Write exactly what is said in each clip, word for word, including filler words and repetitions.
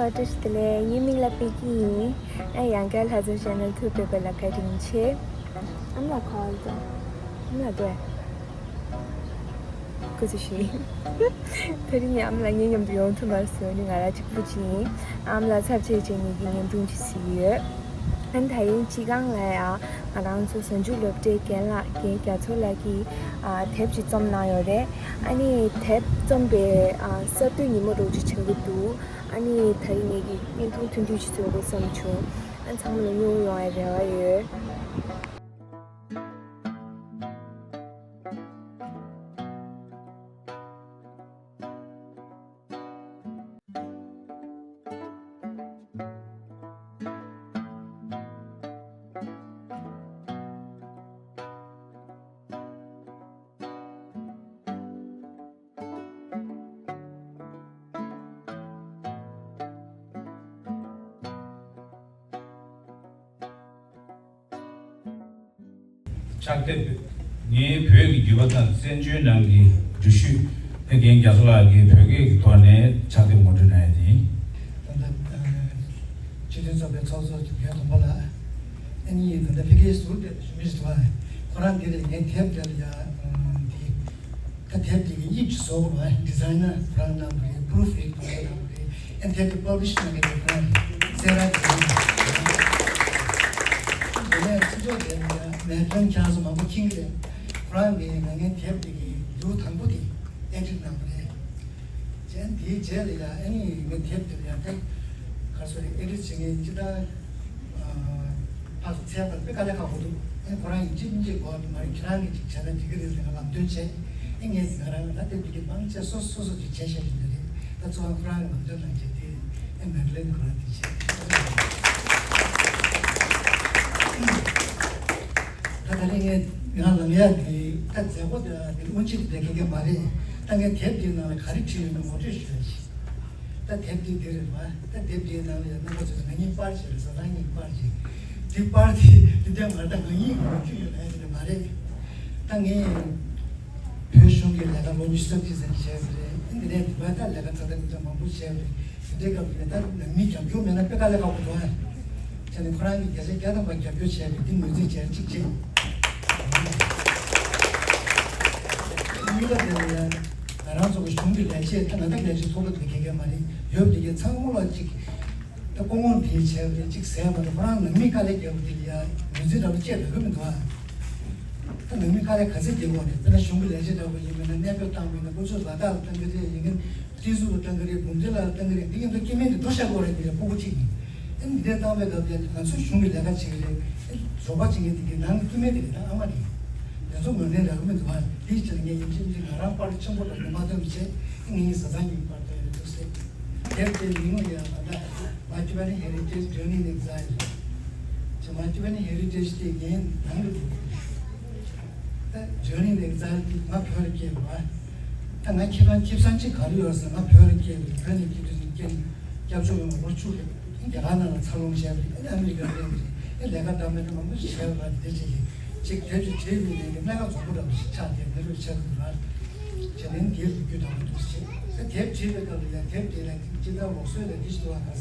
བཀྲ་ཤིས་བདེ་ལེགས། ངའི་མིང་ལ་པི་ཀི་ཡིན། ཨ་ཡང་བསྐྱར་ལྷ་རྫོང་ཤེས་ན་ཐུག་ཕེབས་པ་ལ་བཀའ་དྲིན་ཆེ། ཨ་མ་ལགས་ཁོ་ཨ་ལ་ཨ་མ་ལགས་འདུག་ག་ཚོད་ཞིག་ད་རིང་ངའི་ཨ་མ་ལགས་ངའི་མཉམ་དུ་ཡོང་ཐུབ་མ་སོང་ནི་ང་རང་གཅིག་པུ་ཅིག་ཡིན། ཨ་མ་ལགས་ཚབ་བྱས་བྱས་ངེད་ཀྱི་བརྙན་ཐུང་ཅིག་གཟིགས་ཡོད། ཨ་ནི་ད་རིང་སྤྱི་ཁང་ལ་ཡང་ང་རང་ཚོ་གཟའ་མཇུག་སློབ་གྲྭའི་རྒན་ལགས་རྒན་རྒྱ་མཚོ་ལགས་ཀྱིས་ཨ་དེབ་ཅིག་རྩོམ་གནང་ཡོད་རེད། ཨ་ནི་དེབ་རྩོམ་པའི་ཨ་གསར་གཏོད་ཉིན་མོ་འདྲ་བོ་ཅིག་ཆགས་ཀྱི་འདུག་ཨ་ནི་ད་རིང་ངེད་ཀྱི་བརྙན་ཐུང་ཐུང་ཐུང་ཅིག་བཟོ་དགོས་བསམ་བྱུང་། ཨ་ཚང་མ་ལ་མྱོང་ཡོང་བའི་རེ་བ་ཡོད། ཕྱག་དེབ། ངའི་བོད་ཀྱི་བརྒྱུད་པ་དང་བཙན་བྱོལ་ནང་གི་འགྲུལ་བཞུད། ཨེ་རྒན་རྒྱ་མཚོ་ལགས་ཀྱིས་བོད་སྐད་ཀྱི་ཐོག་ནས་ཕྱག་དེབ་ངོ་སྤྲོད་གནང་ཡ་དེ་ཡིན། ད་ལྟ་སྤྱི་མཐུན་ཚོགས་པའི་ཚོགས་གཙོ་རྒན་དོམ་པ་ལགས། ཨ་ནི་ད་ལྟ་ཕ་གིའི་ཟུར་དེ་ཞུ་མི་ཞིག་འདུག་ཁོ་རང་འདི་ལ་ངའི་དེབ་དེ་ལ་ཡ་འདི། ད་དེབ་དེ་གི་དབྱིབས་ཀྱི་བཟོ་བ་ཌི་ཛའི་ནར་ཁོ་རང་གནང་བ་རེད། པུ་རུབ་རིག་ཁོ་རང་གནང་བ་རེད། ཨ་ནི་དེབ་དེ་པབ་ལི་ཤི་གནང་མཁན་དེ་ཁོ་རང་རེད། སེ་ར་དེ་རེད། དེ་ནས་སྤྱི་ཚོགས་དེ་ལ་ཡང་མེ་ཀྲན་ཁྱེད་རང་ཚོ་མང་པོ་མཁྱེན་གྱི་རེད། ཁོ་རང་གིས་ང་ངའི་དེབ་དེ་གི་ལེའུ་དང་པོ་དེ་ཨེ་ཌིཊ་གནང་བ་རེད། ཅན་དེའི་རྗེས་ལ་ཡང་ཨ་ནི་ངའི་དེབ་དེ་ལ་ཡང་ཏེ་ག་སོ་རེ་ཨེ་ཌིཊ་བྱེད་མཁན་སྤྱི་བཏང་ཕར་ཚུར་ཚད་པར་དཔེ་དཀའ་ལས་ཁག་པོ་འདུག་ཨེ་ཁོ་རང་ཡིན་གཅིག་མིན་གཅིག་གོ་མ་རེད། ཁྱེད་རང་གིས་ཅིག་བྱས་ན་འགྲིག་གི་རེད་ཟེར་ང་ལམ་སྟོན་བྱས། ཨེ་ངས་ང་རང་ད་དེབ་དེ་གི་མང་ཆེ་སོ་སོ་སོ་ཅིག་བྱས་བཞག་བཞིན་པ་རེད། ད་ཚོ་ཁོ་རང་གི་ལམ་སྟོན་གནང་བྱས་དེ་ཨེ་མེག་ལེན་ཁོ་རང་དེ་བྱས། ད་ད་རེས་ངས་ང་ལམ་ཡག་གི་ད་མཛད་སྒོ་དེ་དེ་སྔོན་ཆད་དེ་ག་གེ་མ་རེད། ད་ངས་དེབ་དེའི་ནང་ལ་ག་རེ་བྲིས་ཡོད་མེད་ངོ་སྤྲོད་ཞུ་ཡ་ཞིག་ད་དེབ་དེ་འདི་རེད་བ། ད་དེབ་དེའི་ནང་ལ་ཡང་རྣམ་པ་ཚོས་ང་གཉིས་པར་བྱས་རེད། བཟའ་ཚང་གཉིས་པར་བྱས། དེ་པར་དེ་དེ་དེབ་མ་རེད། ད་ང་གཉིས་ངོ་སྤྲོད་ཡོད་ན་ཡང་དེ་མ་རེད། ད་ངས་བོད་གཞུང་གི་ལས་ཀ་ལོ་ཉི་ཤུ་རྩ་གཅིག་ཙམ་བྱས་པ་རེད། འདི་ནས་དེ་བ་ད་ལས་ཀ་ཚ་ཐག་ཚ་མང་པོ་བྱས་པ་རེད། དེ་འདྲའི་སྐབས་དེ་ད་ནང་མི་རྒྱབ་སྐྱོར་མེད་ན་དཔེ་དཀའ་ལས་ཁག་པོ་འདུག་ཨ། བྱས་ནས་ཁོ་རང་གིས་བརྒྱ་ཆ་བརྒྱ་ཐམ་པ་རྒྱབ་སྐྱོར་བྱས་པའི་འདི་ངོས་འཛིན་བྱས་གཅིག་བྱས། གཉིས་པ་དེ་ལ་ཡང་ང་རང་ཚོ་གི་གཞུང་གི་ལས་བྱེད་ད་ང་ད་ལས་བྱེད་ཚོགས་པ་དེ་ག་གེ་མ་རེད། ཡོད་དེ་གའི་ཚང་མ་ལ་གཅིག་ད་སྐུ་ངོ་དེ་བྱས་པ་རེད། གཅིག་ཟས་མ་གཏོགས་ཁོ་རང་ནང་མི་དཀའ་ལས་རྒྱབ་པ་དེ་ལ་ཡང་ངོས་འཛིན་འདྲ་པོ་བྱས་ཡོང་གི་མི་འདུག་ཨ། ད་ནང་མི་དཀའ་ལས་ག་ཚད་རྒྱབ་དགོས་རེད། དཔེར་ན་གཞུང་གི་ལས་བྱེད་འདྲ་པོ་ཡིན་མིན་ན་གནས་སྤོས་བཏང་མིན་ན་ཁོ་ཚོ་ལ་དྭགས་ལ་བཏང་གི་རེད། ཡིན་མཁན་ཏི་སུ་ལ་བཏང་གི་རེད། འབུམ་སྡེ་ལ་བཏང་གི་རེད། འདི་ཡིན་ད་སྐྱེ་དམན་དེ་ལྟོ་ཤ་དགོས་རེད། འདི་ལ་ཕྲུ་གུ་གཅིག་ཡིན། ཨེ་འདི་འདྲ་བཏང་བའི་སྐབས་དེ་ང་ཚོའི་གཞུང་གི་ལས་ཀ་བྱེད་ཀྱི་རེད། ཨེ་ཟོག་པ་བྱེད་མཁན་དེ་གའི་ནང་གི་སྐྱེ་དམན་དེ་རེད། ད་ཨ་མ་རེད། དེ་ཚོ་ངོས་ལེན་རག་གི་མི་འདུག་ཨ། དེའི་ཕྱིར་ངས་ཡིན་གཅིག་མིན་གཅིག་ང་རང་པར་ཆེན་པོ་འདྲ་མ་བཏོན་པ་བྱས། ཨེ་ངེད་གཉིས་བཟའ་ཚང་གཉིས་པར་བཏོན་ཡོད་འདུག་ཟེར། དེབ་དེའི་མིང་ལ་ཡང་ད་ལྟ་My Tibetan Heritage Journey in Exile། ཅེས་My Tibetan Heritage་དེ་ངའི་ནང་གི་འདུག་ད་Journey in Exile་དེ་ང་བོད་ལ་སྐྱེས་པ། ད་ང་ཁྱེད་རང་ཁྱིམ་ཚང་གཅིག་ག་རེ་ཡོད་ཟེར། ང་བོད་ལ་སྐྱེས་པ་རེད། བོད་ནས་སྐྱེས་དུས་ནས་སྐྱེས་ནས་སྐྱབས་བཅོལ་ཡོང་བ་ལོ་བཅུ་རེད། རྒྱ་གར་ནང་ལ་འཚར་ལོངས་བྱས་པ་རེད། ཨ་ནི་ཨ་མི་རི་ཀར་སླེབས་པ་རེད། ཨ་ལས་ཀ་འདྲ་མི་འདྲ་མང་པོ་ཞིག་བྱས་པ་རེད། དེ་བྱས་ཀྱི་ཅིག་དེབ་ཅིག་བྲིས་པའི་ནས་ཀྱི་གནད་འགག་རྫོགས་པོ་འདྲ་པོ་ཞིག་ཆགས་ཏེ་འདི་རུ་ཆགས་འདུག་ར། བྱས་ནས་དེབ་ཀྱི་རྒྱུ་དང་པོ་འདུག་ཟེར། ད་དེབ་བྲིས་པའི་སྐབས་ལ་ཡང་དེབ་དེ་ལ་ཅི་ལྟར་ལུགས་སྲོལ་ལ་འདི་ཞིག་འདུག་བ། ག་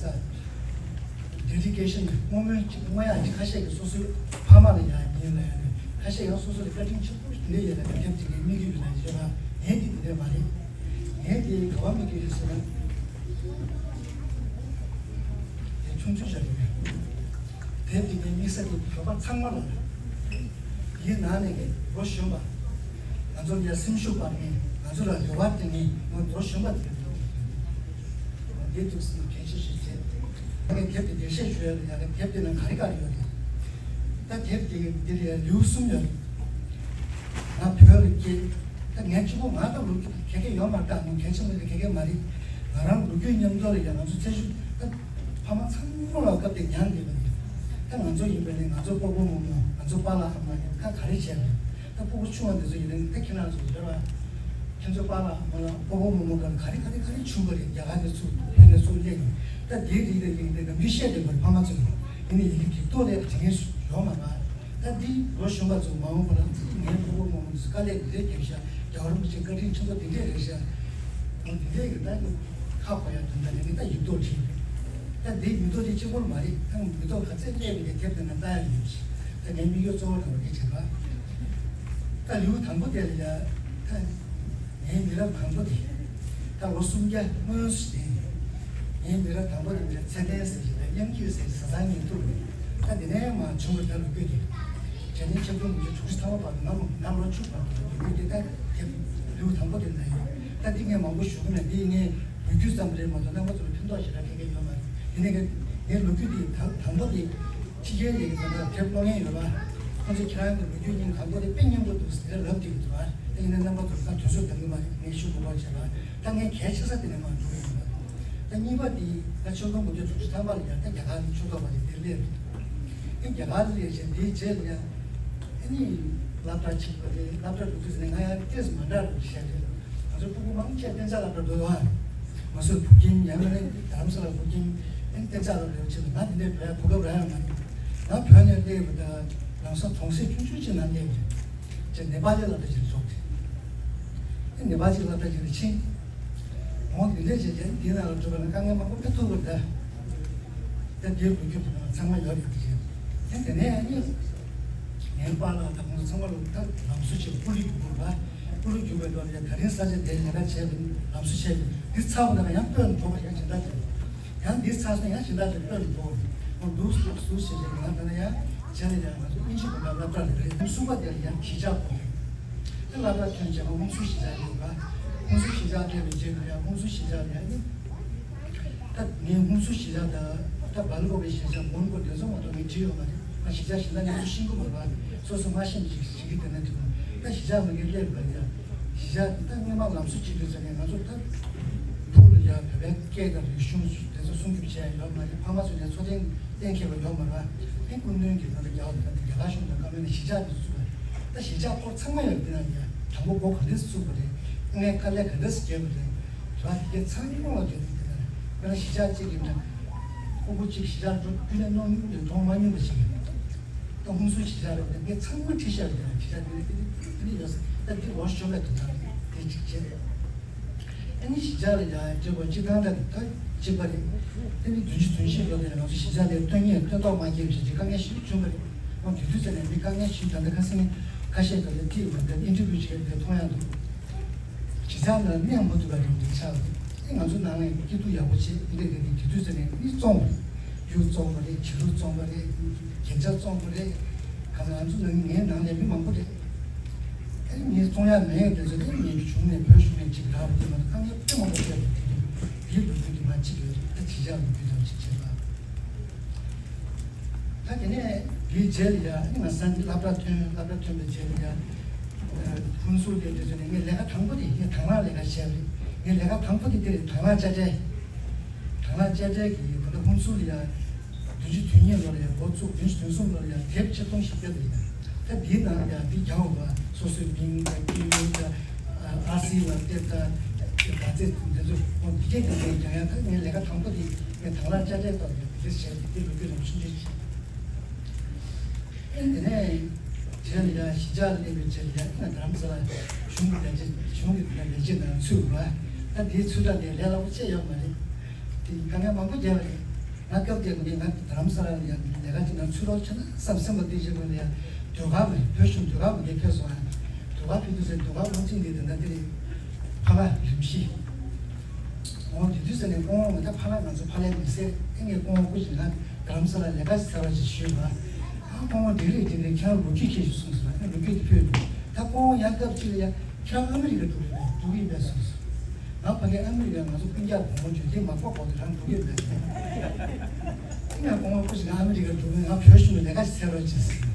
ས་Dedication་བསྔོ་སྨོན་གཅིག་བསྔོ་ཡག་གཅིག་ཁ་ཤས་ཀྱིས་སོ་སོའི་ཕ་མ་ལ་ཡང་ཡིན་ལ་ཡང་ཁ་ཤས་ཡང་སོ་སོ་ལ་བཀའ་དྲིན་ཆེན་པོ་ཞིག་འདི་ཡོད་ལ་ཡང་དེབ་ཅིག་གི་དམིགས་ཡུལ་ལ་ཡོད་པ། ངས་འདི་འདི་འདྲ་མ་རེད། ངས་འདི་ག་བ་དམིགས་ཀྱི་རེད་ཟེར་ན། དེ་ཆུང་ཆུང་ཞིག་རེད། དེབ་འདི་ངས་དམིགས་ས་དེ་བོད་པ་ཚང་མ་ལ་རེད། ཡིན་ནའང་ནས་ངས་ལོ་གཞོན་པ། ང་ཚོ་ཡ་སེམས་ཤུགས་སྤར་མཁན། ང་ཚོ་ལ་རེ་བ་སྟེར་མཁན་ང་ལོ་གཞོན་པ་དེ་རེད། འདི་འདུག་སེ་གལ་ཆེ་ཤོས་བྱས། ངས་དེབ་དེ་འགྲེལ་བཤད་ཞུ་ཡ་ལ་ཡ་གི་དེབ་དེ་ནང་ག་རེ་ག་རེ་ཡོད་རེད། ད་དེབ་དེ་འདིར་ཡ་ལེའུ་གསུམ་ཡོད་རེད། ང་བོད་ལ་སྐྱེས། ད་ངས་གཅིག་པོ་ང་ད་ལོ་རྒྱུས་ག་གེ་ཡོད་མ་རེད། ད་ངས་གལ་ཆེན་པོ་དེ་ག་གེ་མ་རེད། ང་རང་ལོ་རྒྱུས་མཉམ་དུ་ལ་ཡ་ང་ཚོ་ཚེ་ཤུགས་ད་ཕ་མ་ཚང་མ་ལ་སྐབས་དེ་མྱངས་བསྡད་པ་རེད། ད་ང་ཚོ་ཡིན་པ་ནི་ང་ཚོ་སྤོ་བོ་རྨོ་མོ་ང་ཚོ་པཱ་ལགས་ཨ་མ་ནི་ད་ག་རེ་བྱས་རེད། ད་སྤུ་གུ་ཆུང་བ་འདི་ཚོ་ཡིན་ན་ད་ཁྱེད་རང་ཚོ་རེད་བ། ཁྱེད་ཚོ་པཱ་ལགས་ཨ་མ་ལགས་སྤོ་བོ་རྨོ་མོ་ག་ལ་ག་རེ་ག་རེ་ག་རེ་བྱུང་བ་རེད། རྒྱ་གར་ནས་ཚུར་བོད་ནས་ཚུར་སླེབས་ནས་ད་དེའི་རིགས་དེ་ཡིན་ཏེ་ནམ་རྒྱུན་བཤད་བསྡད་པ་རེད། ཕ་མ་ཚོས་ཡིན་ནའི་ཡི་གེ་འགྱུར་ལྡོག་ལས་དེ་ངས་ཡོད་མ་རེད། ད་འདི་ལོ་གཞོན་པ་ཚོ་མ་འོངས་པ་ལ་ཚིག་ངའི་སྤོ་བོ་རྨོ་མོ་ཚོ་དཀའ་ལས་འདི་འདྲས་བརྒྱབ་ཤག་རྒྱལ་བ་རིན་པོ་ཆེ་བཀའ་དྲིན་ཆེན་པོ་འདི་འདྲས་རེད་ཤག་འོ་འདི་འདྲས་ཀྱི་ད་ནི་ཁ་གོ་ཡ་དོན་དག་ནི་ངས་ད་ཡིག་ཐོག་བྲིས། ད་འདིའི་མི་ཐོག་དེ་གཅིག་པོ་མ་རེད། ད་མི་ཐོག་ག་ཚད་སླེབས་ནས་དེབ་དེ་ན་ལྟ་ཡ་ཡོད་ཅིག་ད་ངའི་དམིགས་ཡུལ་གཙོ་བོ་འདྲ་བོ་དེ་བྱེད་པ། ད་ལེའུ་དང་པོ་དེ་ལ་ཡ། ད་ངའི་མི་རབས་དང་པོ་དེ། ད་ལོ་སུམ་བརྒྱ་སྔོན་སུ་དེ། ངའི་མི་རབས་དང་པོ་དེ་མི་རབས་ཚེ་བརྟན་ཟེར་ཞིག་ད་དབྱངས་སྐྱིད་ཟེར་ཞིག་བཟའ་ཚང་གཉིས་ཐུག་རེད། ད་དེ་ནས་མ་བྱུང་བ་ད་ལོ་རྒྱུས་དེ། བྱས་ནས་ཆིག་སྟོང་དགུ་བརྒྱ་དྲུག་ཅུ་ཐམ་པ་བར་དུ་ང་ལོ་ང་ལོ་བཅུ་བར་དུ་ལོ་རྒྱུས་དེ་ད་དེབ་ལེའུ་དང་པོ་དེ་ན་ཡོད། ད་འདི་ངས་མང་པོ་ཞུ་གི་མེད། འདི་ངས་ལོ་རྒྱུས་ཙམ་རེད་མ་གཏོགས་རྣམ་པ་ཚོ་ལ་ཕན་ཐོགས་ཞེ་དྲག་གང་གང་ཡོད་མ་རེད། དེ་ནས་ངས་ངའི་ལོ་རྒྱུས་དེ་དང་དང་པོ་དེ་ཕྱི་རྒྱལ་ལས་ཀྱི་དོན་དག་དེབ་ཀློག་མཁན་ཡོད་པ། ཁོང་ཚོས་ཁྱེད་རང་གི་ལོ་རྒྱུས་སྙིང་དང་པོ་དེ་དཔེ་སྙན་པོ་འདུག་ཟེར་ལབ་བསྡད་ཀྱི་འདུག་ཨ། དེ་ཡིན་ན་རྣམ་པ་ཚོ་ད་དུས་ཚོད་འདང་གི་མ་རེད། ངས་ཞུ་དགོས་པ་བྱས་པ། ད་ངས་གལ་ཆེ་ས་དེ་ནས་མར་འགྲོ་གི་ཡིན་པ། ད་གཉིས་པ་དེ་ད་ཆིག་སྟོང་དགུ་བརྒྱ་དྲུག་ཅུ་ཐམ་པ་ལ་ཡང་ད་རྒྱ་གར་ནས་ཆོས་ཐོག་པ་ཞིག་འདིར་སླེབས་རེད། ཨེ་རྒྱ་གར་ལ་ཡ་བཞིན་དེའི་རྗེས་ལ་ཡ། ཨེ་ནི་སློབ་གྲྭ་ཆིག་པ་རེད། སློབ་གྲྭ་འགྲོ་དུས་ནས་ང་ཡང་ཏོག་ཙམ་མ་འདྲ་རུ་བཤད་རེད། ང་ཚོ་སྤུ་གུ་མང་ཆེ་གཏན་འཇགས་སློབ་གྲྭ་འགྲོ་ཡོང་ཨ། ང་ཚོ་བུ་ཁྱིམ་ཡང་མིན་ན་རྡ་རམ་ས་ལ་བུ་ཁྱིམ་ཨེ་གཏན་འཇགས་སློབ་གྲྭ་ཡོད་ཆེད་དུ་ང་དེ་འདྲའི་བོད་གོ་སྐབས་རག་ཡོད་མ་རེད། ང་བོད་ནས་སླེབས་པ་དང་ལམ་སང་གྲོང་གསེབ་ཆུང་ཆུང་ཅིག་ནང་སླེབས་རེད། ཅེས་ནེ་པ་ལི་སློབ་གྲྭ་ཞིག་ལ་འགྲོ་གི་རེད། ཨེ་ནེ་པ་ལི་སློབ་གྲྭ་ཞིག་ལ་ཕྱིན། འོང་དེ་འདྲ་བྱས་རྗེས་འདིའི་ནང་ལ་འགྲོ་བ་ན་དཀའ་ངལ་མང་པོ་འཕྲད་ཐུབ་པ་རེད། ད་འདིའི་ལོ་རྒྱུས་དེ་ཚང་མ་ཡོད་རེད་དེ་རེད། ཨེ་དེ་ནས་ཨ་ནི་ངའི་པཱ་ལགས་དང་ཁོང་ཚོ་ཚང་མ་ལ་ད་ལམ་བཟོ་བྱས་སྐུ་ལུས་རྒྱུག་དགོས་པ། སྐུ་ལུས་རྒྱུག་པའི་ཐོག་ནས་ད་རིང་ས་ཆ་དེར་ལས་ཀ་བྱས་པ་ནི་ལམ་བཟོ་བྱས་པ་འདི་ཚར་བ་ན་ཡང་སྤོས་ནས་འགྲོ་བ་ཡང་སྦྱིན་བདག་དེ། ཡང་འདི་ཚར་སོང་ཡང་སྦྱིན་བདག་དེ་སྤོས་ནས་འགྲོ་བ། འདུག་སུ་སུ་ཞེས་པའི་ང་ད་ལྟ་ཡང་བྱས་ནས་ཡང་ང་ཚོ་དབྱིན་ཇི་གོམ་པ་སློབ་གྲྭ་ལ་རེད། གསུམ་པ་དེར་ཡང་གཞིས་ཆགས་དགོས་རེད། དེ་སློབ་གྲྭ་ཐོན་རྗེས་མ་ཧུན་སུར་གཞིས་ཆགས་ཡོད་པ། ཧུན་སུར་གཞིས་ཆགས་སླེབས་པའི་རྗེས་ལ་ཡང་ཧུན་སུར་གཞིས་ཆགས་ལ་ཡང་ནི། ད་ངས་ཧུན་སུར་གཞིས་ཆགས་དང་ད་སྦེལ་ཀོབ་པའི་གཞིས་ཆགས་མོན་གྷོ་དེ་ཚོ་མ་གཏོགས་ངས་བྲིས་ཡོད་མ་རེད། ང་གཞིས་ཆགས་གཞན་དག་ངས་ཚོ་ཤེས་ཀྱི་མ་རེད། སོ་སོ་མ་ཤེས་ཅིག་ཞིག་གི་དེ་ན་དེ་མ་ད་གཞིས་ཆགས་མ་གིར་སླེབས་པ་ཡ། གཞིས་ཆགས་ད་སྔོན་མ་ལམ་བཟོ་བྱེད་དུས་ཙམ་ནས་ང་ཚོ་ད་ཕུག་ལ་ཡ་བོད་པའི་སྐད་དང་རིག་གཞུང་དེ་ཚོ་སྲུང་སྐྱོབ་བྱས་ཡོད་མ་རེད། ཕ་མ་ཚོ་ནས་འཚོ་རྟེན་གཏན་འཁེལ་བ་ཡོད་མ་རེད། ཨེ་སྐུ་མདུན་གྱིས་ད་ལྟ་རྒྱ་བོད་ད་ལྟ་རྒྱ་གར་གཞུང་དང་བཀའ་མོལ་ནས་གཞིས་ཆགས་དེ་ཚོ་བཙུགས་པ་རེད། ད་གཞིས་ཆགས་སྐོར་ཚང་མ་ཡོད་དེ་ན་ཡ་དང་པོ་སྒོ་ག་འདྲས་བཙུགས་པ་རེད། དངུལ་དཀའ་ལས་ག་འདྲས་བརྒྱབ་པ་རེད། དྲ་དེ་གའི་ཚང་མ་ལ་བརྗོད་དེ་ན་དཔེར་ན་གཞིས་ཆགས་གཅིག་ཡིན་ན་སྤུ་གུ་གཅིག་གཞིས་ཆགས་འགྲོ་རྒྱུ་ནས་གནོང་སྙིང་དེ་གཏོང་མ་མྱོང་བ་ཞིག་ཡིན། ད་ཧུན་སུར་གཞིས་ཆགས་རེད་དེ་གའི་ཚང་མ་ཁྲིད་ཤག་རེད། གཞིས་ཆགས་དེ་ནས་དེ་ནས་དེ་ནས་ཡོད་ས་ད་དེ་ལོ་གཞོན་པའི་དོན་དག་རེད། དེ་གཅིག་བྱས་རེད། ཨ་ནི་གཞིས་ཆགས་ལ་ཡང་སྤྲད་པ་སྤྱི་བཏང་ད་ད་གཅིག་པ་རེད། ཨ་ནི་བདུན་ཅུ་དོན་བཞི་ལོ་དེ་ནས་ང་ཚོ་གཞིས་ཆགས་ལ་སྟོན་ཉེས་སྟོན་ཐོག་མ་སྐྱེས་པ་ཞིག་གི་དཀའ་ངལ་ཞིག་བྱུང་བ་རེད། ཨོ་དེ་དུས་ཚོད་ནས་མི་དཀའ་ངལ་ཞིག་ད་ལྟ་ཁ་སང་ཁ་ཤས་ཀྱི་ལ་ཐིག་ཡོད་འདི་ཨིན་ཊར་བིའུ་བྱེད་འདི་མཐོང་ཡག་འདུག་གཞིས་ཆགས་ནང་གནས་མ་ཐུབ་པ་རེད་འདི་ཆགས་འདུག་ཨེ་ང་ཚོ་ནང་ལ་སྐྱིད་སྡུག་ཡག་པོ་བྱེད་འདི་འདྲ་གི་དུས་ཚོད་ནས་མི་བཙོང་བ་རེད། ཡུལ་བཙོང་བ་རེད། བྱི་རུ་བཙོང་བ་རེད། རྒྱན་ཆ་བཙོང་བ་རེད། ག་ཚོད་ང་ཚོ་ནང་ངའི་ནང་ལ་མི་མང་པོ་རེད། ཨེ་ངས་བཙོང་ཡག་མེད་དེ་ཚོ་དེ་ངའི་གཞུང་ནས་བོད་གཞུང་ནས་ཅིག་རག་པ་དེ་མ་གཏོགས་དཀའ་ངལ་དཔེ་མང་པོ་འཕྲད་པ་དེ་དེ་ལོ་རྒྱུས་དེ་མ་གཅིག་ཡོད་རེད། ད་གཞིས་ཆགས་ལོ་རྒྱུས་དང་གཅིག་བྱས་པ། ད་དེ་ནས་དེའི་རྗེས་ལ་ཡ་ཨ་ནི་ང་སང་སློབ་གྲྭ་ཐོན་སློབ་གྲྭ་ཐོན་པའི་རྗེས་ལ་ཡ་ཧུན་སུར་དེ་དེ་ཚོ་ནས་ངས་ལས་ཀ་དང་པོ་དེ་ངས་དང་བླངས་ལས་ཀ་བྱས་པ་རེད། ངས་ལས་ཀ་དང་པོ་དེ་དེ་རེད། དང་བླངས་དཔྱ་ཁྲལ། དང་བླངས་དཔྱ་ཁྲལ་གྱི་ད་ལྟ་ཧུན་སུར་ལ་ཡ་བདུན་ཅུ་དོན་གཉིས་ལོ་ལ་ཡ་འགོ་བཙུགས། བདུན་ཅུ་དོན་གསུམ་ལོ་ལ་ཡ་དེབ་ཆིག་སྟོང་བཞི་བརྒྱ་དེ་ཡིན། ད་འདིའི་ནང་ལ་ཡ་འདི་རྒྱག་འོས་པ་སོ་སོའི་མིང་དང་སྐྱེས་ཡུལ་དང་ཨར་སི་ལ་དེབ་དང་ག་ཚད་དེ་ཚོ་འདི་གས་དེ་ལས་ཀྱང་ཡ་ད་ངས་ལས་ཀ་དང་པོ་དེ་ངས་དང་བླངས་དཔྱ་ཁྲལ་ཐོག་ནས་དེ་འདྲ་བྱས་ཏེ་དེ་ལོ་རྒྱུས་རིང་པོ་ཆུང་ཆུང་བྱས། ཨེ་དེ་ནས་རྗེས་ལ་ཡ་གཞིས་ཆགས་ལ་སླེབས་པའི་རྗེས་ལ་ཡ་ཨེ་ང་རྡ་རམ་ས་ལ་གཞུང་གི་ལས་བྱེད་གཞུང་གི་དེ་ནས་ལས་བྱེད་ནང་ཚུད་པ། ད་དེའི་ཚུད་ད་ནས་ལས་སླ་པོ་བྱས་ཡོད་མ་རེད། དེ་དཀའ་ངལ་མང་པོ་བརྒྱབ་པ་རེད། ང་སྐབས་དེ་ངས་ང་རྡ་རམ་ས་ལ་ལ་ཡ་ལས་ཀ་ཅིག་ནང་ཚུད་རོགས་བྱས་ན་བསམ་སེམས་པ་གཏིང་ཆེན་པོ་ནས་ཡ་ཟློས་གར་མ་བོད་གཞུང་ཟློས་གར་མ་གིར་ཕེབས་སོང་ཨ། ཟློས་གར་ཕེབས་དུས་ཟེར་ཟློས་གར་བློ་འཛིན་འདི་དེ་འདྲ་དེ་རེད། ཕ་ལ་རིམ་བཞི། འོ་དེ་དུས་ཟེར་ནས་སྐུ་ངོ་ང་ད་ཕ་ལ་ང་ཚོ་ཕ་ལའི་མི་སེར་ཨེ་ངས་སྐུ་ངོ་སྐུ་ཞིག་ང་རྡ་རམ་ས་ལ་ལས་ཀ་ཞིག་ཟེར་བ་ཞིག་ཞུས་པ། ཨ་སྐུ་ངོ་འགྲིག་རེད་འགྲིག་རེད། ཁྱེད་རང་ལོ་རྒྱུས་ཁྱེད་ཞིག་གསུངས་ཟེར་བ་ཨེ་ལོ་རྒྱུས་དེ་ཕུལ་འདུག་ད་སྐུ་ངོ་ཡང་སྐབས་གཅིག་ལ་ཡ་ཁྱེད་རང་ཨ་མི་རི་ཀ་འགྲོ་གི་རེད་འགྲོ་གི་ཡིན་པས་གསུངས་ཟེར། ང་ཕ་གིར་ཨ་མི་རི་ཀ་ང་ཚོ་སྤུན་ཀྱག་བུ་མོ་འཇོན་ཐེངས་མ་ཁོག་ཁོག་དེ་རང་འགྲོ་གི་ཡོད་པས། ཨེ་ང་སྐུ་ངོ་སྐུ་ཞིག་ང་ཨ་མི་རི་ཀ་འགྲོ་གི་ང་བོད་གཞུང་ལ་ལས་ཀ་ཞིག་ཟེར་བ་ཅིག་ཟེར།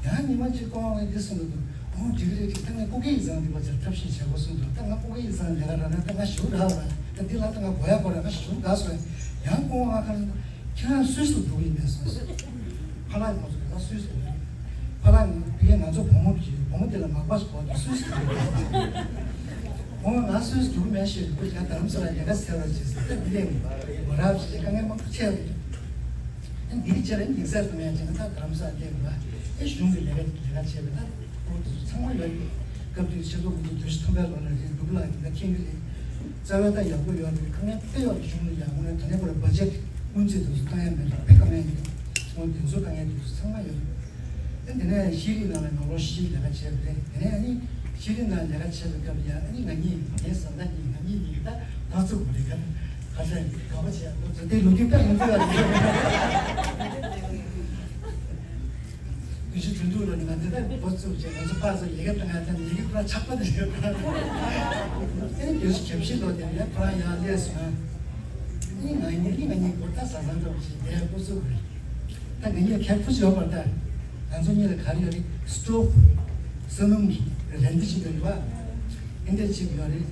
ཡང་ཉི་མ་གཅིག་སྐུ་ངོ་ངས་འདི་གསུངས་འདུག་ཨོ་འགྲིག་གི་རེད་འགྲིག་ད་ངས་སྐུ་སྒེར་ཡིག་ཚང་འདི་པ་ཚར་ཐབས་ཤེས་བྱེད་དགོས་གསུངས་འདུག་ད་ང་སྐུ་སྒེར་ཡིག་ཚང་ལས་ཀ་རག་ན་ད་ང་ཞུ་རག་བ་ད་འདི་ལ་ད་ང་དགོས་ཡ་དགོས་ར་ང་ཞུ་དགའ་སོང་། ཡང་སྐུ་ངོ་ང་ཁ་ཁྱེད་རང་སུད་སི་ལ་འགྲོ་གི་ཡིན་པས་གསུངས་སོང་། ཕ་ལགས་ཁོང་ཚོ་ལས་ཀ་སུད་སི་ལ་ཕ་ལགས་ངས་ཕ་གིར་ང་ཚོ་བུ་མོ་གི་བུ་མོ་དེ་ལ་མག་པ་ཞིག་གོ་དུས་སུད་སི་འགྲོ་གི་ཡིན་ཨོ་ང་སུད་སི་འགྲོ་གི་མེད་ཤེས་རེད། ཁོ་ཡང་རྡ་རམ་ས་ལ་ལས་ཀ་ཟེར་བ་བྱས་ཟེར་ད་འདི་ལས་མི་འདུག་མ་རག་བྱས་དཀའ་ངལ་མང་པོ་འཕྲད་རེད། འདིའི་རྗེས་ལ་ཡིག་ཚད་གཏོང་ཡ་བྱས་ན་ད་རྡ་རམ་ས་ལ་སླེབས་པ་ཨེ་གཞུང་གི་ལས་ཀ་ལས་ཀ་བྱས་པ་ད་ཁོང་དེ་ཚོ་ཚང་མ་ཡོད་རེད། སྐབས་དེར་ཆེད་གཏོང་མི་འདུག་བདུན་ཅུ་ཐམ་པའི་ལོ་ལ་རེད་འདུག་ལ་ཡིན་ད་མཁྱེན་གི་རེད། རྩ་བའི་ད་ཡག་པོ་ཡོད་རེད། དཀའ་ངལ་དཔེ་ཡོད་རེད། གཞུང་ལ་ཡག་པོ་ནས་ད་ནས་ཁོ་ལ་བ་ ཆ་སྔོན་རྩིས་དུས་སུ་བཏང་ཡ་མེད་ལ་དཔེ་དཀའ་ངལ་ཡོད། ཚོང་འདེབས་འཛུགས་དཀའ་ངལ་དུས་སུ་ཚང་མ་ཡོད། ཨ་དེ་ནས་ཤེས་རིག་ནང་ལ་ནང་ལོགས་ཤེས་རིག་ལས་ཀ་བྱས་པ་རེད། དེ་ནས་ཨ་ནི་ཤེས་རིག་ནང་ལས་ཀ་བྱས་པའི་སྐབས་ལ་ཡང་ཨ་ནི་ང་གཉིས་ངའི་བཟའ་ཟླ་གཉིས་ང་གཉིས་གཉིས་ཀྱི་ད་ད་ཚུགས་པ་རེད། ཁ་ཁ་ཤས་དགའ་པོ་བྱས་ལོ་ཚོད་དེ་ལོ་རྒྱུས་དཔེ་མི་འདུག་ཨ། དུས་ཚོད་དུས་འདུག་ལ་ནི་ང་འདི་ལྟར་འགོ་བཙུགས་བྱས་ང་ཚོ་ཕར་ཚུར་ཡི་གེ་བཏང་ཡ་དང་ཡི་གེ་ཁོ་རང་ཆག་པ་དེ་རེད། ཨེ་དུས་ཚོད་གྱབ་ཤིག་ལོ་དེ་ནས་ཁོ་རང་ཡར་སླེབས་སོང་། ཨེ་ང་གཉིས་ཨེ་ང་གཉིས་སྒོ་ད་བཟའ་ཚང་འདྲ་བོ་ཞིག་ངས་འགོ་བཙུགས་པ་རེད། ད་ང་གཉིས་ཁྱད་པར་ཡོད་པ་ད། ང་ཚོ་གཉིས་ལ་ག་རེ་ཡོད་རེད། སི་ཊོབ་ས་སྣུམ་གྱི་རན་ཏི་ཞིག་ཡོད་རེད་བ། ཨེ་འདྲ་ཅིག་ཡོད་རེད།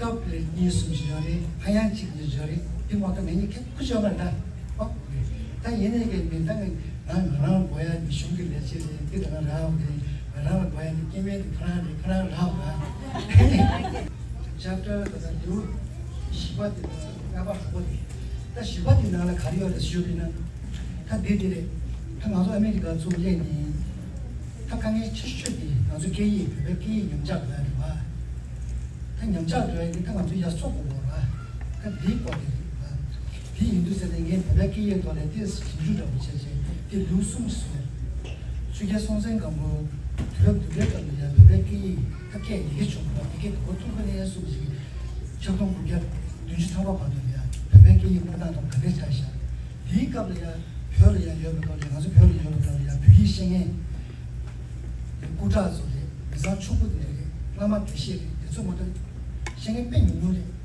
ཀབ་ལེ་གཉིས་གསུམ་ཞིག་ཡོད་རེད། ཧ་ཡང་གཅིག་གཉིས་ཡོད་རེད། དེ་མ་གཏོགས་ང་གཉིས་ཁྱད་པར་ཡོད་པ་ད། ཨོ། ད་ཡིན་ནའི་གི་མི་ད་ང་ང་རང་དགོས་ཡ་ནི་གཞུང་གི་ལས་བྱེད་རེད། འདི་ད་ང་རག་རེད། ང་རང་ལ་དགོས་ཡ་ནི་སྐྱེ་དམན་དེ་ཁོ་རང་རེད། ཁོ་རང་རག་ད། ཅེབ་ཊར་ད་ད་ལེའུ་བཞི་པ་དེ་དང་ལྔ་པ་དྲུག་པ་དེ། ད་བཞི་པ་དེ་ནང་ལ་ག་རེ་ཡོད་རེད་ཞུས་པ་ཡིན་ན། ད་འདི་འདི་རེད། ད་ང་ཚོ་ཨ་མེ་རི་ཀ་ཚུར་སླེབས་ནས། ད་དཀའ་ངལ་ཆེ་ཤོས་དེ་ང་ཚོ་སྐད་ཡིག་བོད་པའི་སྐད་ཡིག་ཉམས་ཆག་འགྲོ་ཡ་རེད་བ། ད་ཉམས་ཆག་འགྲོ་ཡ་དེ་ད་ང་ཚོ་ཡར་གསོ་དགོས་རེད་བ། ད་འདིའི་སྐོར་དེ་རེད་བ། དེ་ཡིན་དུས་ཟེར་ནས་ངས་བོད་པའི་སྐད་ཡིག་ཐོག་ལ་ཏོག་ཙམ་ཞིབ་འཇུག་འདྲ་པོ་བྱས་བྱས་དེ་ལེའུ་གསུམ་ཞིག་བཟོས། ཆོས་རྒྱལ་སྲོང་བཙན་སྒམ་པོ་དུས་རབས་བདུན་པའི་སྐབས་ལ་ཡང་བོད་པའི་སྐད་ཡིག་ད་སྐད་ཡི་གེ་བྱུང་བ་དེ་སྐད་གོ་ཐུབ་པ་ནས་གསུངས་ཤིང་། ཆིག་སྟོང་དགུ་བརྒྱ་བདུན་ཅུ་ཐམ་པ་བར་དུ་ཡང་བོད་པའི་སྐད་ཡིག་གནས་སྟངས་དང་ག་འདྲས་ཆགས་ཤག་དེའི་སྐབས་ལ་ཡང་བོད་ལ་ཡང་ཡོད་པའི་སྐབས་ལ་ཡང་ང་ཚོ་བོད་ལ་ཡོད་པའི་སྐབས་ལ་ཡང་བོད་ཡིག་ཤེས་མཁན་སྐུ་དྲག་ཚོ་རེད། མི་ཚང་ཕྱུག་པོ་དེ་རེད། བླ་མ་དགེ་བཤེས་རེད། དེ་ཚོ་མ་གཏོགས་ཤེས་མཁན་དཔེ་ཉུང་ཉུང་རེད།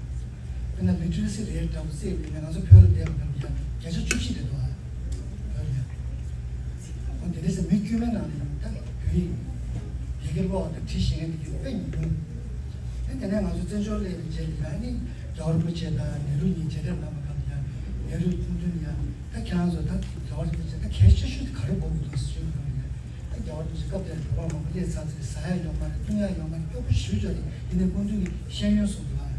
དཔེར་ན་ལི་ཊི་རེ་སི་རེད་འདྲ་པོ་བརྩིས་པ་ཡིན་ན་ང་ཚོ་བོད་ལ་བསྡད་པའི་སྐབས་ལ་ཡང་བརྒྱ་ཆ་བཅུ་བཞི་རེད་འདུག་ཨ། བོད་ལ་ཡང་། འོ་དེ་འདྲ་ཟེར་མི་དཀྱུས་མའི་ནང་ནས་ད་བོད་ཡིག་ཡི་གེ་ཀློག་དང་བྲིས་ཤེས་མཁན་དེ་གི་དཔེ་ཉུང་ཉུང་། ཨེ་དེ་ནས་ང་ཚོ་བཙན་བྱོལ་སླེབས་པའི་རྗེས་ལ་ཡང་ནི་རྒྱལ་བ་རིན་པོ་ཆེ་དང་ནེ་རུ་གཉིས་མཇལ་འཕྲད་གནང་བའི་སྐབས་ལ་ཡང་ནེ་རུའི་ཁུངས་སྐྱེལ་ཡང་ད་ཁྱེད་རང་ཚོ་ད་རྒྱལ་བ་རིན་པོ་ཆེ་ད་གལ་ཆེ་ཤོས་དེ་ག་རེ་དགོས་ཀྱི་འདུག་ཟེར་ཞུས་པའི་སྐབས་ལ་ཡང་། ད་རྒྱལ་བ་རིན་པོ་ཆེ་སྐབས་དེར་བོད་པ་མང་པོ་སླེབས་ཚར་ཚེ་ཟ་ཡ་ཡོད་མ་རེད། བཏུང་ཡ་ཡོད་མ་རེད། སྐྱོ་པོ་ཞེ་པོ་ཅིག་རེད། ཡིན་ནའི་སྐུ་མདུན་གྱིས་ཤེས་ཡོན་གསུངས་འདུག་ཨ།